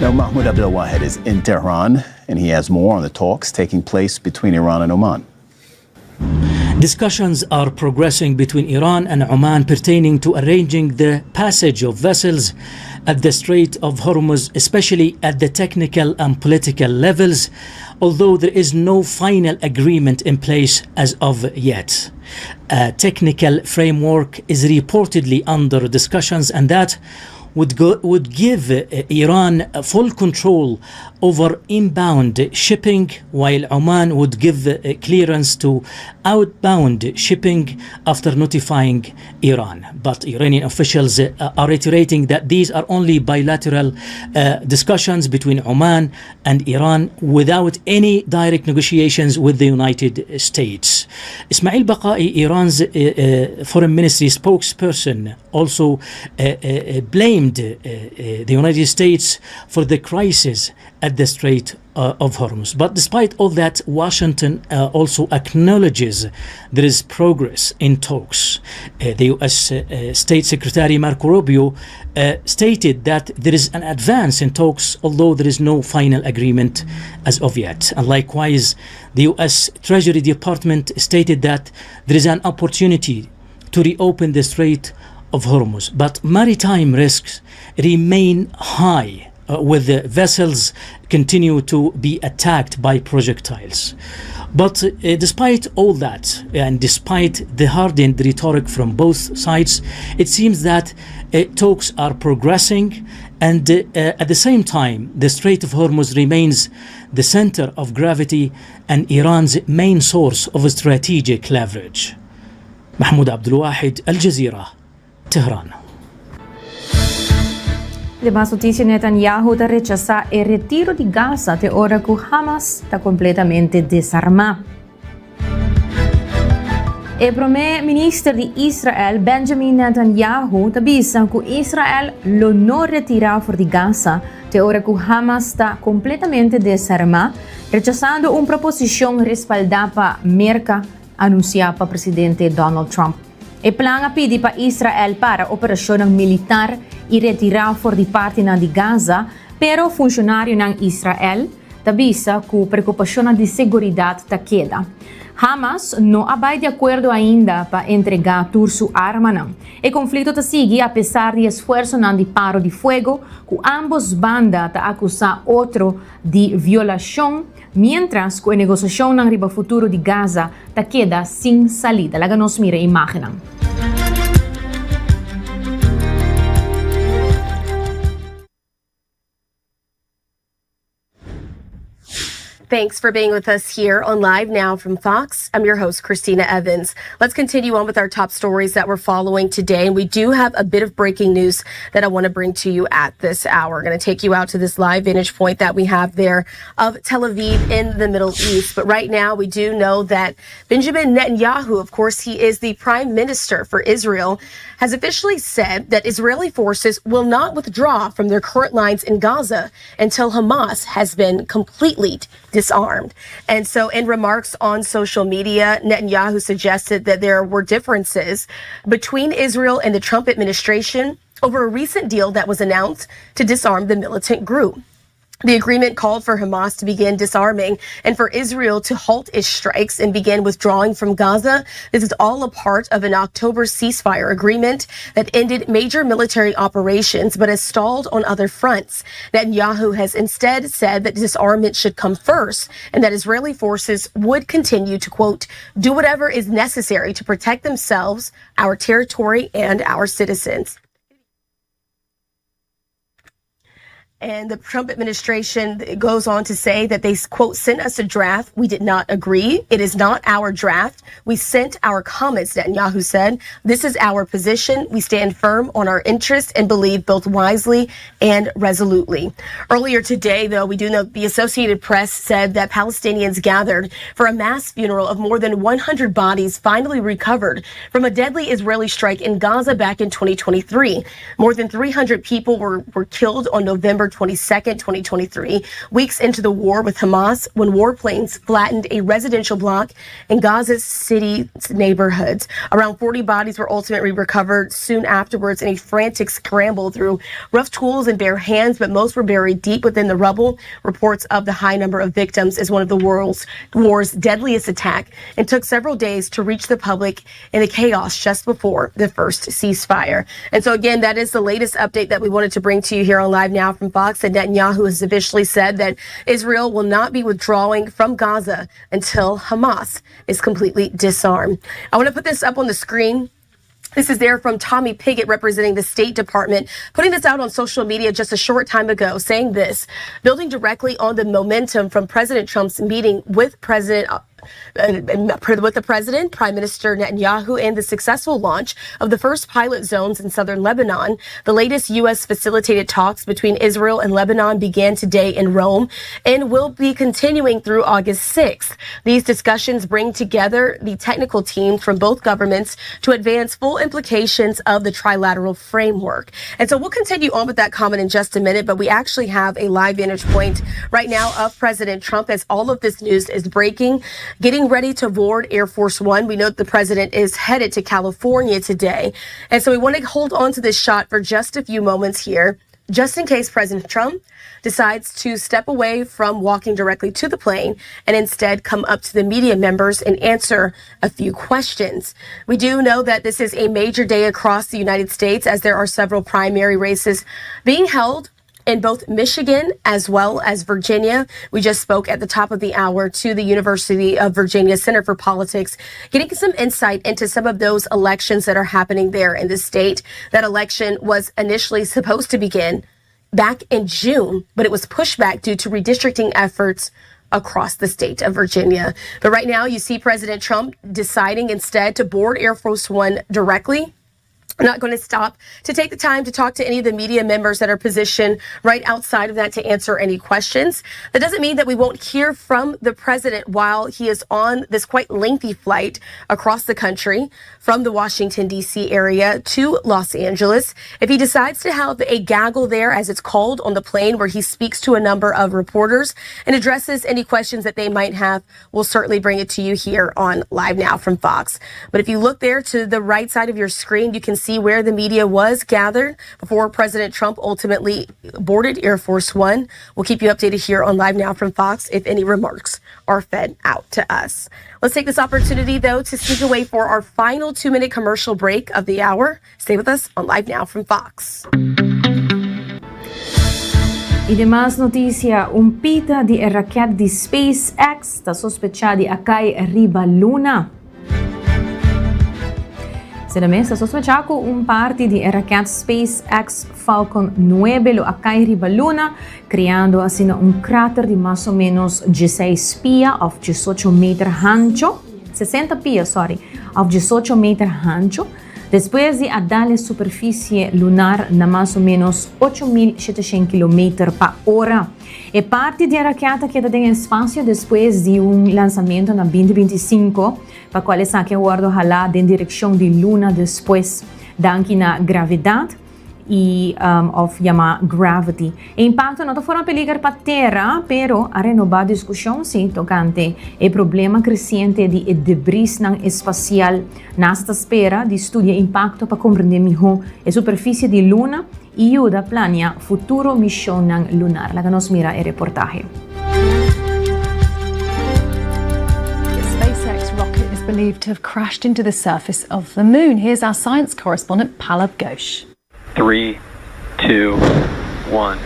Now, Mahmoud Abdelwahed is in Tehran and he has more on the talks taking place between Iran and Oman. Discussions are progressing between Iran and Oman pertaining to arranging the passage of vessels at the Strait of Hormuz, especially at the technical and political levels, although there is no final agreement in place as of yet. A technical framework is reportedly under discussions, and that would, go, would give uh, Iran full control over inbound shipping, while Oman would give uh, clearance to outbound shipping after notifying Iran. But Iranian officials uh, are reiterating that these are only bilateral uh, discussions between Oman and Iran without any direct negotiations with the United States. Ismail Baqai, Iran's uh, uh, foreign ministry spokesperson, also uh, uh, blamed uh, the United States for the crisis at the Strait uh, of Hormuz. But despite all that, Washington uh, also acknowledges there is progress in talks. Uh, the U.S. State Secretary Marco Rubio stated that there is an advance in talks, although there is no final agreement as of yet. And likewise, the U.S. Treasury Department stated that there is an opportunity to reopen the Strait of Hormuz. But maritime risks remain high uh, with the vessels continue to be attacked by projectiles. But uh, despite all that, and despite the hardened rhetoric from both sides, it seems that uh, talks are progressing, and uh, at the same time, the Strait of Hormuz remains the center of gravity and Iran's main source of strategic leverage. Mahmoud Abdulwahid, Al Jazeera, Tehran. Demas noticia Netanyahu ta rechasa e retiro di Gaza te ora cu Hamas ta completamente desarma. E prome minister di Israel, Benjamin Netanyahu, ta bisa cu Israel lo no retira for di Gaza te ora cu Hamas ta completamente desarma, rechasando un proposicion respalda pa Merca anuncia pa presidente Donald Trump. E plan a pidi pa Israel para operashonnan militar i retirá for di partinan di Gaza, pero funshonarionan Israel ta bisa ku preokupashonnan di seguridat ta keda. Hamas no a bai di akuerdo ainda pa entregá tur su armanan. E konflikto ta sigui apesar di esfuersonan di paro di fuego ku ámbos banda ta akusá otro di violashon, miéntras ku e negosiashonnan riba futuro di Gaza ta keda sin salida. Laga nos mira e imágennan. Thanks for being with us here on Live Now from Fox. I'm your host, Christina Evans. Let's continue on with our top stories that we're following today. And we do have a bit of breaking news that I want to bring to you at this hour. We're going to take you out to this live vantage point that we have there of Tel Aviv in the Middle East. But right now, we do know that Benjamin Netanyahu, of course, he is the prime minister for Israel, has officially said that Israeli forces will not withdraw from their current lines in Gaza until Hamas has been completely disarmed. And so, in remarks on social media, Netanyahu suggested that there were differences between Israel and the Trump administration over a recent deal that was announced to disarm the militant group. The agreement called for Hamas to begin disarming and for Israel to halt its strikes and begin withdrawing from Gaza. This is all a part of an October ceasefire agreement that ended major military operations but has stalled on other fronts. Netanyahu has instead said that disarmament should come first and that Israeli forces would continue to, quote, do whatever is necessary to protect themselves, our territory, and our citizens. And the Trump administration goes on to say that they, quote, sent us a draft. We did not agree. It is not our draft. We sent our comments, Netanyahu said. This is our position. We stand firm on our interests and believe both wisely and resolutely. Earlier today, though, we do know the Associated Press said that Palestinians gathered for a mass funeral of more than 100 bodies finally recovered from a deadly Israeli strike in Gaza back in 2023. More than 300 people were, were killed on November 22nd, 2023, weeks into the war with Hamas when warplanes flattened a residential block in Gaza City neighborhoods. Around 40 bodies were ultimately recovered soon afterwards in a frantic scramble through rough tools and bare hands, but most were buried deep within the rubble. Reports of the high number of victims is one of the world's war's deadliest attack and took several days to reach the public in the chaos just before the first ceasefire. And so again, that is the latest update that we wanted to bring to you here on Live Now from Fox. And Netanyahu has officially said that Israel will not be withdrawing from Gaza until Hamas is completely disarmed. I want to put this up on the screen. This is there from Tommy Pigott representing the State Department, putting this out on social media just a short time ago, saying this, building directly on the momentum from President Trump's meeting with President with the president, Prime Minister Netanyahu, and the successful launch of the first pilot zones in southern Lebanon. The latest U.S. facilitated talks between Israel and Lebanon began today in Rome and will be continuing through August 6th. These discussions bring together the technical teams from both governments to advance full implications of the trilateral framework. And so we'll continue on with that comment in just a minute, but we actually have a live vantage point right now of President Trump as all of this news is breaking getting ready to board Air Force One. We know the president is headed to California today. And so we want to hold on to this shot for just a few moments here, just in case President Trump decides to step away from walking directly to the plane and instead come up to the media members and answer a few questions. We do know that this is a major day across the United States as there are several primary races being held in both Michigan as well as Virginia. We just spoke at the top of the hour to the University of Virginia Center for Politics, getting some insight into some of those elections that are happening there in the state. That election was initially supposed to begin back in June, but it was pushed back due to redistricting efforts across the state of Virginia. But right now, you see President Trump deciding instead to board Air Force One directly I'm not going to stop to take the time to talk to any of the media members that are positioned right outside of that to answer any questions. That doesn't mean that we won't hear from the president while he is on this quite lengthy flight across the country from the Washington, D.C. area to Los Angeles. If he decides to have a gaggle there, as it's called on the plane, where he speaks to a number of reporters and addresses any questions that they might have, we'll certainly bring it to you here on Live Now from Fox. But if you look there to the right side of your screen, you can see where the media was gathered before President Trump ultimately boarded Air Force One. We'll keep you updated here on Live Now from Fox if any remarks are fed out to us. Let's take this opportunity, though, to sneak away for our final two minute commercial break of the hour. Stay with us on Live Now from Fox. Y demas noticia, un pita di e raket di SpaceX ta sospecha di a cay riba luna. Asina mes, ta sospecha cu un parti di e raket SpaceX Falcon 9 lo a cay riba luna, creando asina un crater di mas o menos 16 pia of 18 meter hancho, 60 pia, sorry, of 18 meter hancho. Despues di a dal e superficie lunar na mas o menos 8.700 kilometer pa ora. E parti di e raketa keda den espacio despues di un lansamento na 2025, pa cual esaki a wordo hala den direccion di luna despues, danki na gravedad. Y of yama gravity. E impacto no ta forma peliger pa tera, pero a renoba discusion si tocante e problema creciente di e debrisnan espacial. NASA ta spera di studia e impacto pa comprende miho e superficie di luna y yuda planea futuro misionnan lunar. Laga nos mira e reportahe. The SpaceX rocket is believed to have crashed into the surface of the moon. Here's our science correspondent Pallab Ghosh. 3, 2, 1,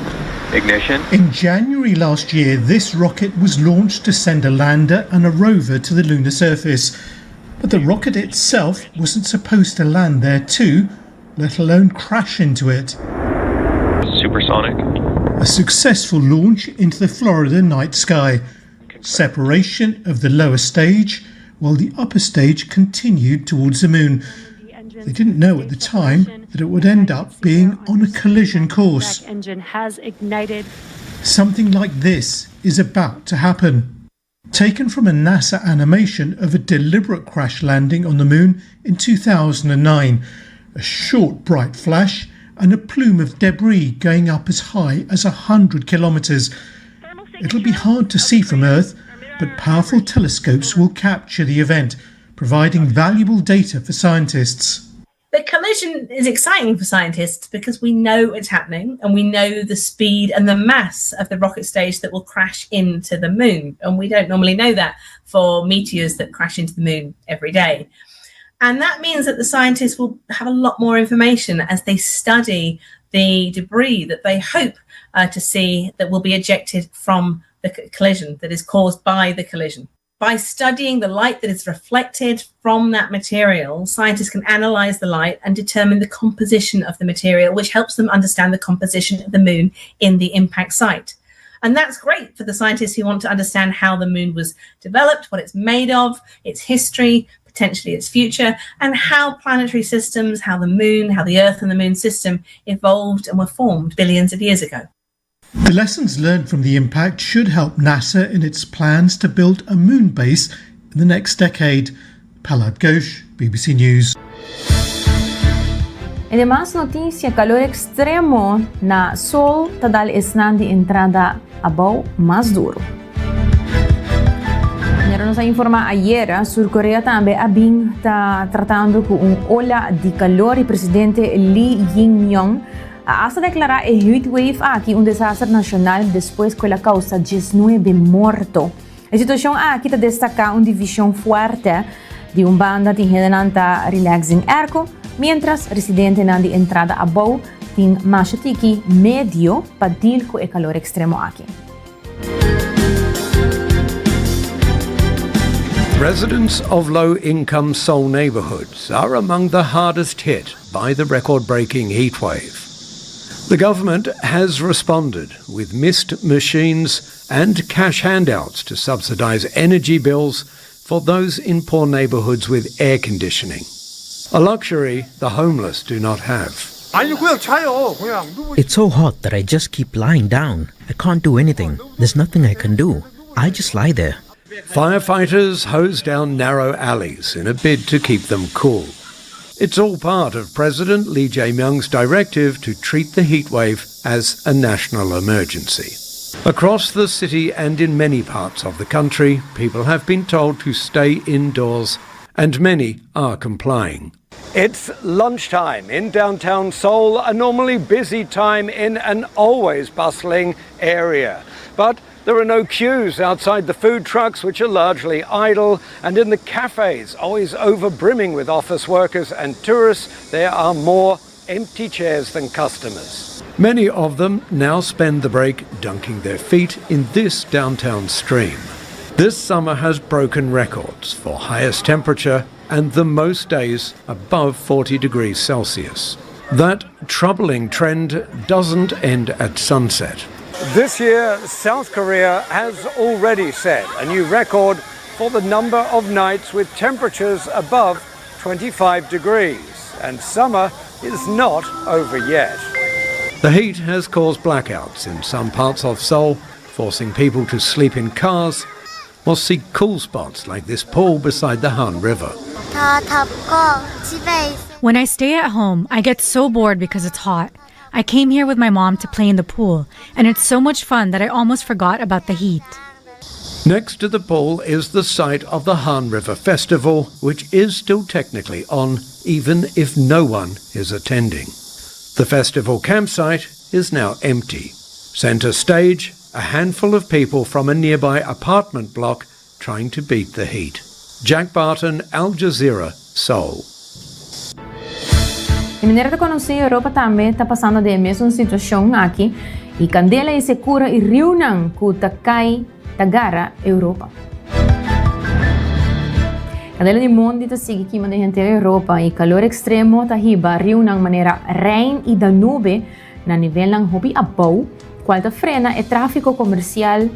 ignition. In January last year, this rocket was launched to send a lander and a rover to the lunar surface. But the rocket itself wasn't supposed to land there too, let alone crash into it. Supersonic. A successful launch into the Florida night sky. Separation of the lower stage, while the upper stage continued towards the moon. They didn't know at the time that it would end up being on a collision course. Engine has ignited. Something like this is about to happen. Taken from a NASA animation of a deliberate crash landing on the moon in 2009, a short bright flash and a plume of debris going up as high as 100 kilometers. It'll be hard to see from Earth, but powerful telescopes will capture the event, providing valuable data for scientists. The collision is exciting for scientists because we know it's happening and we know the speed and the mass of the rocket stage that will crash into the moon. And we don't normally know that for meteors that crash into the moon every day. And that means that the scientists will have a lot more information as they study the debris that they hope uh, to see that will be ejected from the collision that is caused by the collision. By studying the light that is reflected from that material, scientists can analyze the light and determine the composition of the material, which helps them understand the composition of the moon in the impact site. And that's great for the scientists who want to understand how the moon was developed, what it's made of, its history, potentially its future, and how planetary systems, how the moon, how the Earth and the moon system evolved and were formed billions of years ago. The lessons learned from the impact should help NASA in its plans to build a moon base in the next decade. Pallab Ghosh, BBC News. En demas noticia, calor extremo na Seoul ta dal esnan di entrada abou mas duro. Manera nos a informa ayera, Sur Korea tambe a bin ta tratando cu un ola di calor y presidente Lee Jae-myung a hasta declara e heat wave aki un desaster nacional despues cu el a causa 19 morto. E situacion aki ta destaca un division fuerte, di un banda tin hendenan ta relax den airco, mientras residentenan di entrada abou tin masha tiki medio pa deal cu e calor extremo aki. Residents of low income Seoul neighborhoods are among the hardest hit by the record breaking heat wave. The government has responded with mist machines and cash handouts to subsidize energy bills for those in poor neighborhoods with air conditioning. A luxury the homeless do not have. It's so hot that I just keep lying down. I can't do anything. There's nothing I can do. I just lie there. Firefighters hose down narrow alleys in a bid to keep them cool. It's all part of President Lee Jae-myung's directive to treat the heatwave as a national emergency. Across the city and in many parts of the country, people have been told to stay indoors And many are complying. It's lunchtime in downtown Seoul, a normally busy time in an always bustling area. But there are no queues outside the food trucks, which are largely idle, and in the cafes, always overbrimming with office workers and tourists, there are more empty chairs than customers. Many of them now spend the break dunking their feet in this downtown stream. This summer has broken records for highest temperature and the most days above 40 degrees Celsius. That troubling trend doesn't end at sunset. This year, South Korea has already set a new record for the number of nights with temperatures above 25 degrees, and summer is not over yet. The heat has caused blackouts in some parts of Seoul, forcing people to sleep in cars or seek cool spots like this pool beside the Han River. When I stay at home, I get so bored because it's hot. I came here with my mom to play in the pool, and it's so much fun that I almost forgot about the heat. Next to the pool is the site of the Han River Festival, which is still technically on, even if no one is attending. The festival campsite is now empty. Center stage, a handful of people from a nearby apartment block trying to beat the heat. Jack Barton, Al Jazeera, Seoul. Di manera ta konosí, Europa tambe ta pasando den e mesun situashon aki i kandela i sekura i riunan ku ta kai ta gara Europa. Kandela di mondi ta sigui kima den henter Europa i kalor ekstremo ta hiba riunan manera Rijn i Danube na nivelnan hopi abou, kual ta frena e tráfiko komersial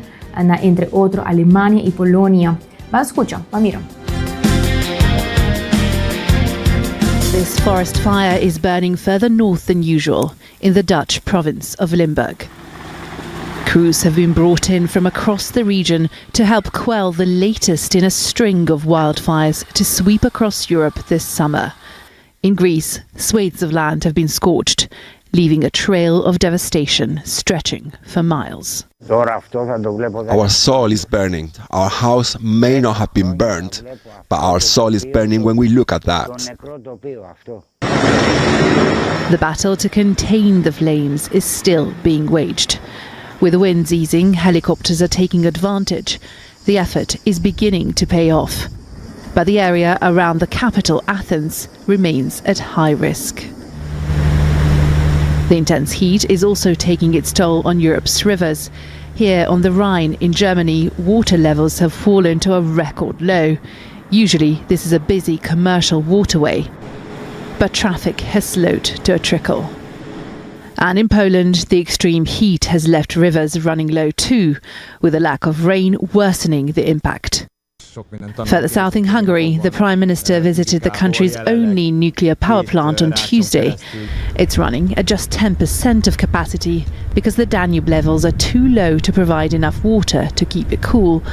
na entre otro Alemania i Polonia. Ban skucha, ban mira. This forest fire is burning further north than usual in the Dutch province of Limburg. Crews have been brought in from across the region to help quell the latest in a string of wildfires to sweep across Europe this summer. In Greece, swathes of land have been scorched, leaving a trail of devastation stretching for miles. Our soul is burning. Our house may not have been burnt, but our soul is burning when we look at that. The battle to contain the flames is still being waged. With the winds easing, helicopters are taking advantage. The effort is beginning to pay off. But the area around the capital, Athens, remains at high risk. The intense heat is also taking its toll on Europe's rivers. Here on the Rhine in Germany, water levels have fallen to a record low. Usually, this is a busy commercial waterway. But traffic has slowed to a trickle. And in Poland, the extreme heat has left rivers running low too, with a lack of rain worsening the impact. Further south in Hungary, the Prime Minister visited the country's only nuclear power plant on Tuesday. It's running at just 10% of capacity because the Danube levels are too low to provide enough water to keep it cool,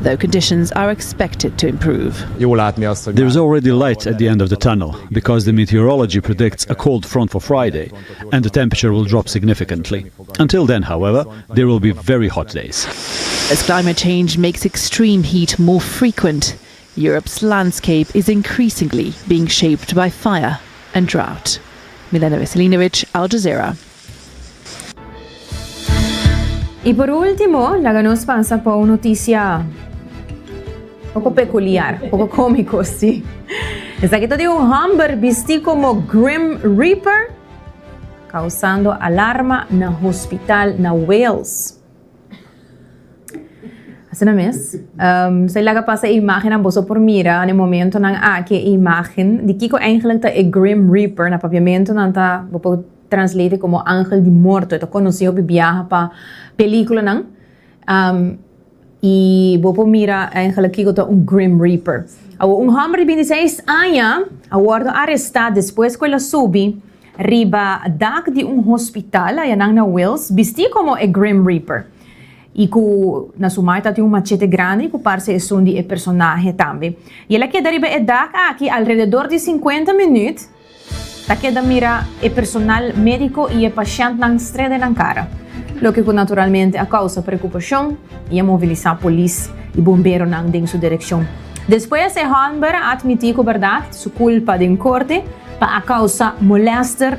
though conditions are expected to improve. There is already light at the end of the tunnel because the meteorology predicts a cold front for Friday and the temperature will drop significantly. Until then, however, there will be very hot days. As climate change makes extreme heat more frequent, Europe's landscape is increasingly being shaped by fire and drought. Milena Veselinovic, Al Jazeera. I por último, laga nos pasa pa un notisia poko pekuliar, poko kómiko, sí. Esaki ta di un hòmber bistí komo Grim Reaper, kausando alarma na hospital na Wales. Asina mes. Um, sa laga pasa e imagennan boso por mira na e momentonan aki e imagen di kiko eigenlijk ta e Grim Reaper. Na papiamento nan ta bo por translate como angel di morto. E ta conoci hopi biaha pa peliculanan. Um, y bo por mira eigenlijk kiko ta un Grim Reaper. Awo un homber di 26 aña a wordo aresta despues cu el a subi riba dak di un hospital ayanan na Wales bisti como e Grim Reaper y cu na su man ta tin un machete grandi cu parce esun di e personahe tambe. Y el a keda riba e dak aki alrededor di 50 minuut ta keda mira e personal medico y e pashentnan streda den nan cara, loke cu naturalmente a causa preocupacion y a movilisa polis y bomberonan den su direccion. Despues e hòmber a atmití ku bèrdat su kulpa den korte pa a kousa molèster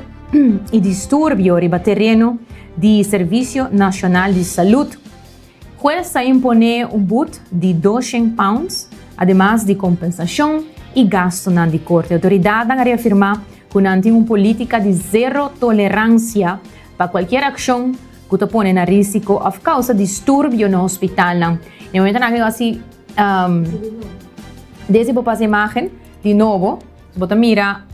i disturbio riba tereno di Servisio Nashonal di Salud. Hues a imponé un but di doshen pounds, ademas di kompensashon i gastunan di korte. Outoridatnan a reafirmá ku nan tin un polítika di zero toleransia pa kualkier akshon ku ta pone na rísiko òf kousa disturbio na hospitalnan. E momentonan aki hasi desi bo pasa imágen di nobo, bo ta mira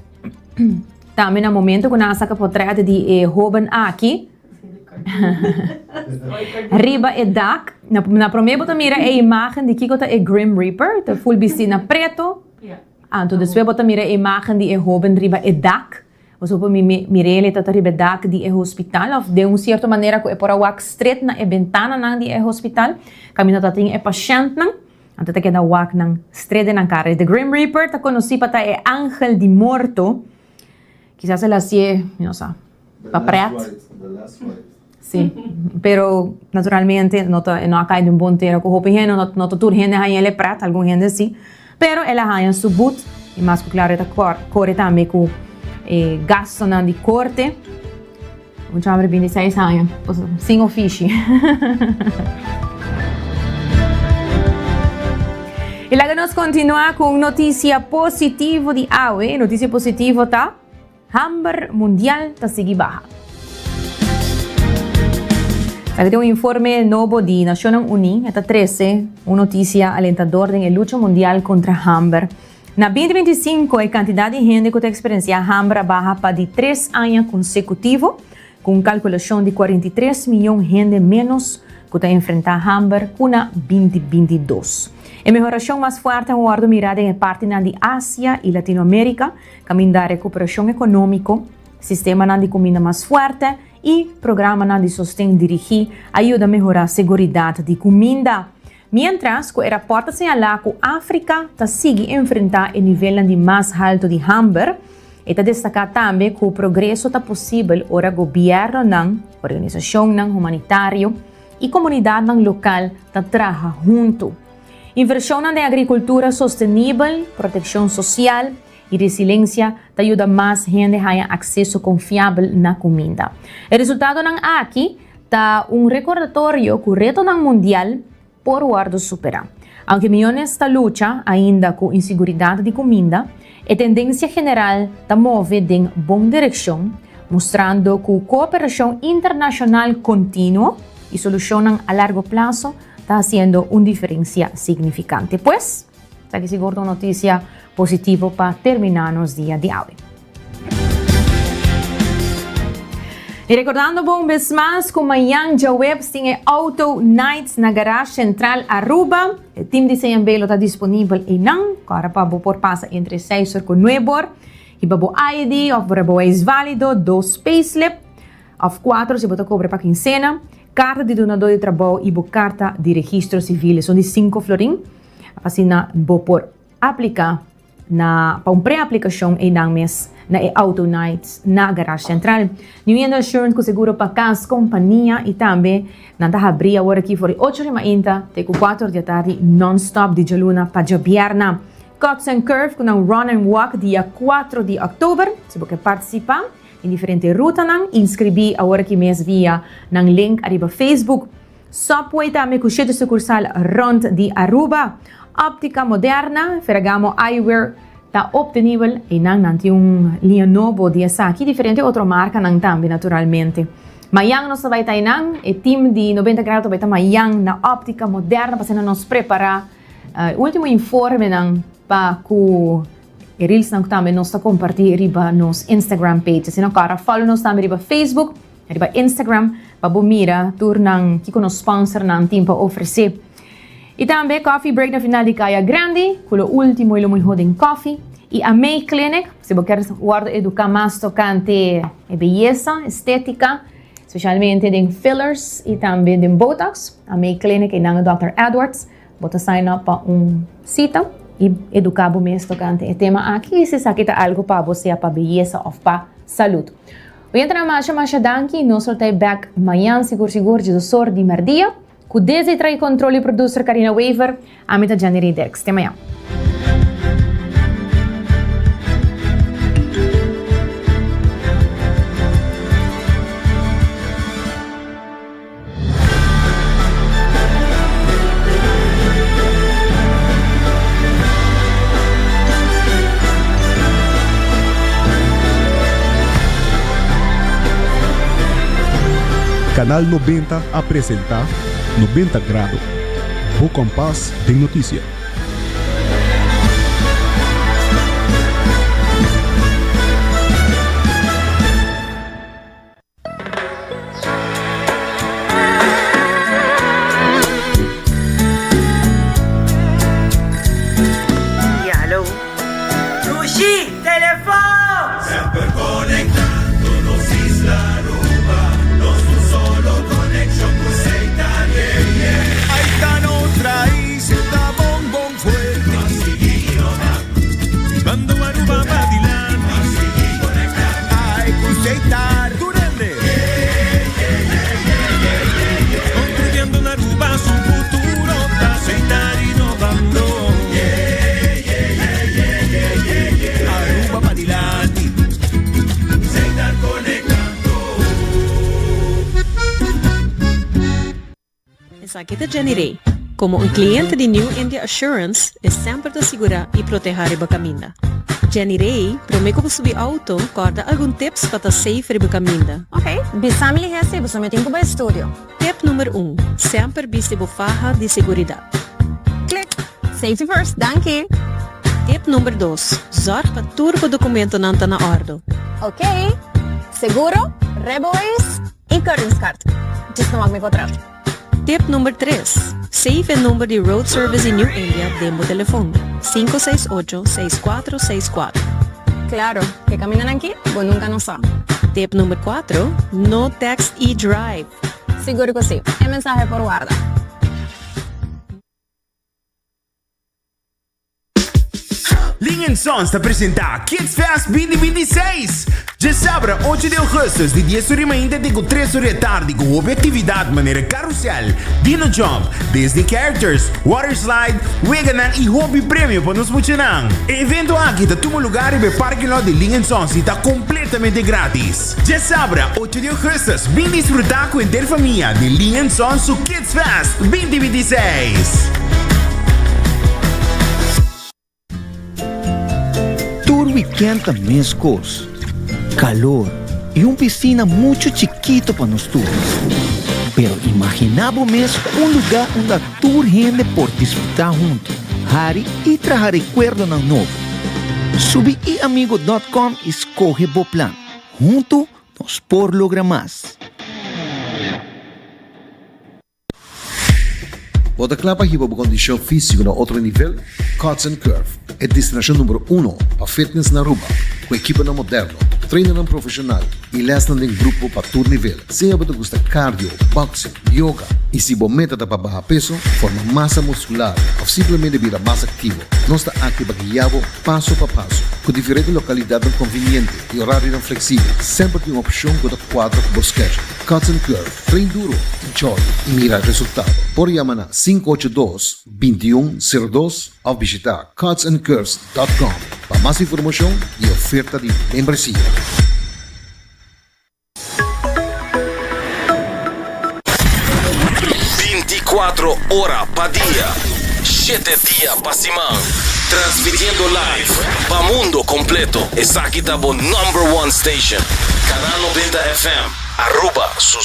tambe na momento ku nan a saka potrèt di e hóben aki riba e dak. Na promé bo ta mira e imágen di kiko ta e Grim Reaper, ta ful bistí na preto. Anto despues bo ta mira e imágen di e hóben riba e dak. Boso por mir'é ta ta riba e dak di e hospital òf den un sierto manera ku e por a wak stret na e bentananan di e hospital kaminda ta tin e pashèntnan. Anto ta keda wak nan stret den nan kara. The Grim Reaper ta konosí pa ta e angel di morto. Kisas el hasié, mi no sa, pa prèt. Sí, pero naturalmente no ta, e no a kai den bon tera ku hopi hende, no, no ta tur hende haña el e pret, algun hende sí, pero el a haña su but i mas ku klaro e ta kore tambe ku e gastunan di korte. Un chòmber di bintiseis aña, sin ofishi. I laga nos kontinuá ku un notisia positivo di awe. E notisia positivo ta. Hamber mundial ta sigui baha. Esaki ta un informe nobo di Nacionnan Uní e ta trece un noticia alentador den e lucha mundial contra hamber. Na 2025 e cantidad di hende cu ta experiencia hamber a baha pa di tres aña consecutivo, cu un calculacion di 43 miyon hende menos cu ta enfrenta hamber cu na 2022. E mehoracion mas fuerte a wordo mira den e partinan di Asia y Latinoamerica, Kaminda rekuperashon ekonómiko, sistemanan di kuminda mas fuerte i programanan di sosten dirigí a yuda mehorá seguridat di kuminda. Miéntras ku e rapòrt ta señalá ku Afrika ta sigui enfrentá e nivelnan di mas haltu di hamber, e ta destaká tambe ku progreso ta posibel ora gobièrnunan, organisashonnan humanitario i komunidatnan lokal ta traha huntu. Invershonnan den agrikultura sostenibel, protekshon sosial i resilensia ta yuda mas hende haña akseso konfiabel na kuminda. E resultadonan aki ta un rekordatorio ku retonan mundial por wòrdu superá. Aunke miónes ta lucha ainda ku insiguridat di kuminda, e tendensia general ta move den bon direkshon, mustrando ku kooperashon internashonal kontinuo i solushonnan a largo plaso ta hasiendo un diferensia signifikante. Pues, esaki sigur ta un notisia positivo pa terminá nos dia di awe. I rekordando bo un bes mas ku mañan djaweps tin e Auto Nights na Garage Central Aruba. E team di CMB lo ta disponibel einan, kòrda pa bo por pasa entre seis or ku nuebe or. Hiba bo ID òf bo rebowais válido, dos payslip òf kuater si bo ta kobra pa kinsena. Karta di dunadó di trabou i bo karta di registro sivil esun di sinku florin. Asina bo por apliká na pa un preaplikashon einan mes na e Auto Nights na Garage Central. New England Assurance ku seguro pa kas, kompania i tambe nan ta habrí awor aki for di ocho di mainta te ku kuater di atardi non-stop di djaluna pa djabièrna. Cuts and Curve ku nan Run and Walk dia kuatro di òktober. Si bo ke partisipá. Tin diferente rutanan, inscribí awor aki mes via nan link ariba Facebook. Subway tambe cu shete sucursal rond di Aruba. Optica Moderna, Ferragamo Eyewear ta obtenibel eynan. Nan tin un liña nobo di esaki, diferente otro marcanan tambe naturalmente. Mayan nos ta bay ta eynan, e team di 90 Grado ta bay ta mayan na Optica Moderna pa asina nos prepara e ultimo informenan pa cu. E reelsnan ku tambe nos ta kompartí riba nos Instagram page. Asina kòrda follow nos tambe riba Facebook, riba Instagram pa bo mira tur nan kiko nos sponsornan tin pa ofresé. I tambe Coffee Break na final di Kaya Grandi ku lo último i lo mihó den kòfi. I Amei Clinic, si bo kier wòrdu eduká mas tokante e beyesa, estétika, spesialmente den fillers i tambe den botox, Amei Clinic einan e Dòkter Edwards. Bo ta sign up pa un sita i eduká bo mes tokante e tema aki i si esaki ta algu pa bo, sea pa beyesa òf pa salud. Oyentenan masha masha danki, nos lo ta e bèk mañan sigur sigur djesosor di mèrdia ku Desi Trae Control i producer Karina Wever, ami ta Jenny Rey Dirks. Te mañan. Canal 90 a presenta 90 Grado, bo kompas den notisia. Ja, hallo. Dushi, telefon! Semper conectando nos isla Aruba, nos un solo conexion cu Seitar, yeah, yeah. Ahí está nos raíces, ta bon bon fuerte. Pa sigui innova. Bando Aruba pa dilanti. Pa sigui conecta. Ay, cu Setar. Tur hende. Construyendo un Aruba su futuro, ta Setar innovando. Aruba pa dilanti. Setar conectando. Esaki ta Jenny Ray. Como un cliente di New India Assurance, e semper ta sigura y proteha riba caminda. Jenny Ray, prome cu subi auto, corda algun tips pa ta safe riba caminda. Ok, bisa mi lihé, bo mi tin cu bay studio. Tip number 1. Semper bisti bo faha di seguridad. Click. Safety first, danki. Tip number 2. Zorg pa tur bo documentonan ta na orde. Ok. Seguro, rijbewijs y keuringskaart. Just no mi contrato. Tip number 3. Save e number di Road Service di New India den bo telefon. 568-6464. Claro, cu caminda aki, bo nunca no sa. Tip number 4. No text y drive. Sigur cu si. E mensahe por warda. Ling Sons ta presenta Kids Fest 2026. Diasabra 8 di augustus, di 10 or di mainta te 3 or di atardi, cu hopi actividad manera carousel, dino jump, Disney characters, water slide, weganan y hopi premio pa nos muchanan. E evento aki ta tuma lugar riba e parking lot di Ling Sons y ta completamente gratis. Diasabra 8 di augustus, bin disfruta cu henter famia di Ling Sons su Kids Fest 2026. Tur weekend ta mescos. Calor y un piscina mucho chikito pa nos tur. Pero imagina bo mes un lugar unda tur hende por disfruta hunto, hari y traha recuerdonan nobo. Subi iamigo.com y scoge bo plan. Hunto nos por logra mas. Bo ta cla pa hiba bo condicion fisico na otro nivel? Cuts and Curve, e destinacion number uno pa fitness na Aruba, cu ekiponan moderno, trainernan profesional y lesnan den grupo pa tur nivel. Sea bo ta gusta cardio, boxing, yoga y si bo meta ta pa baha peso, forma masa muscular of simplemente bira mas activo, nos ta aki pa guia bo paso pa paso. Cu diferente localidadnan conveniente y horarionan flexibel, semper tin un opcion cu ta cuadra cu bo schedule. Cuts and Curve, train duro, enjoy y mira resultado. Por yama na 582 2102 of bishita cutsandcurves.com pa mas informacion y oferta di membresia. 24 ora pa dia, 7 dia pa siman. Transmitiendo live pa mundo completo. Esaki ta bo number one station. Canal 90 FM. Aruba, su.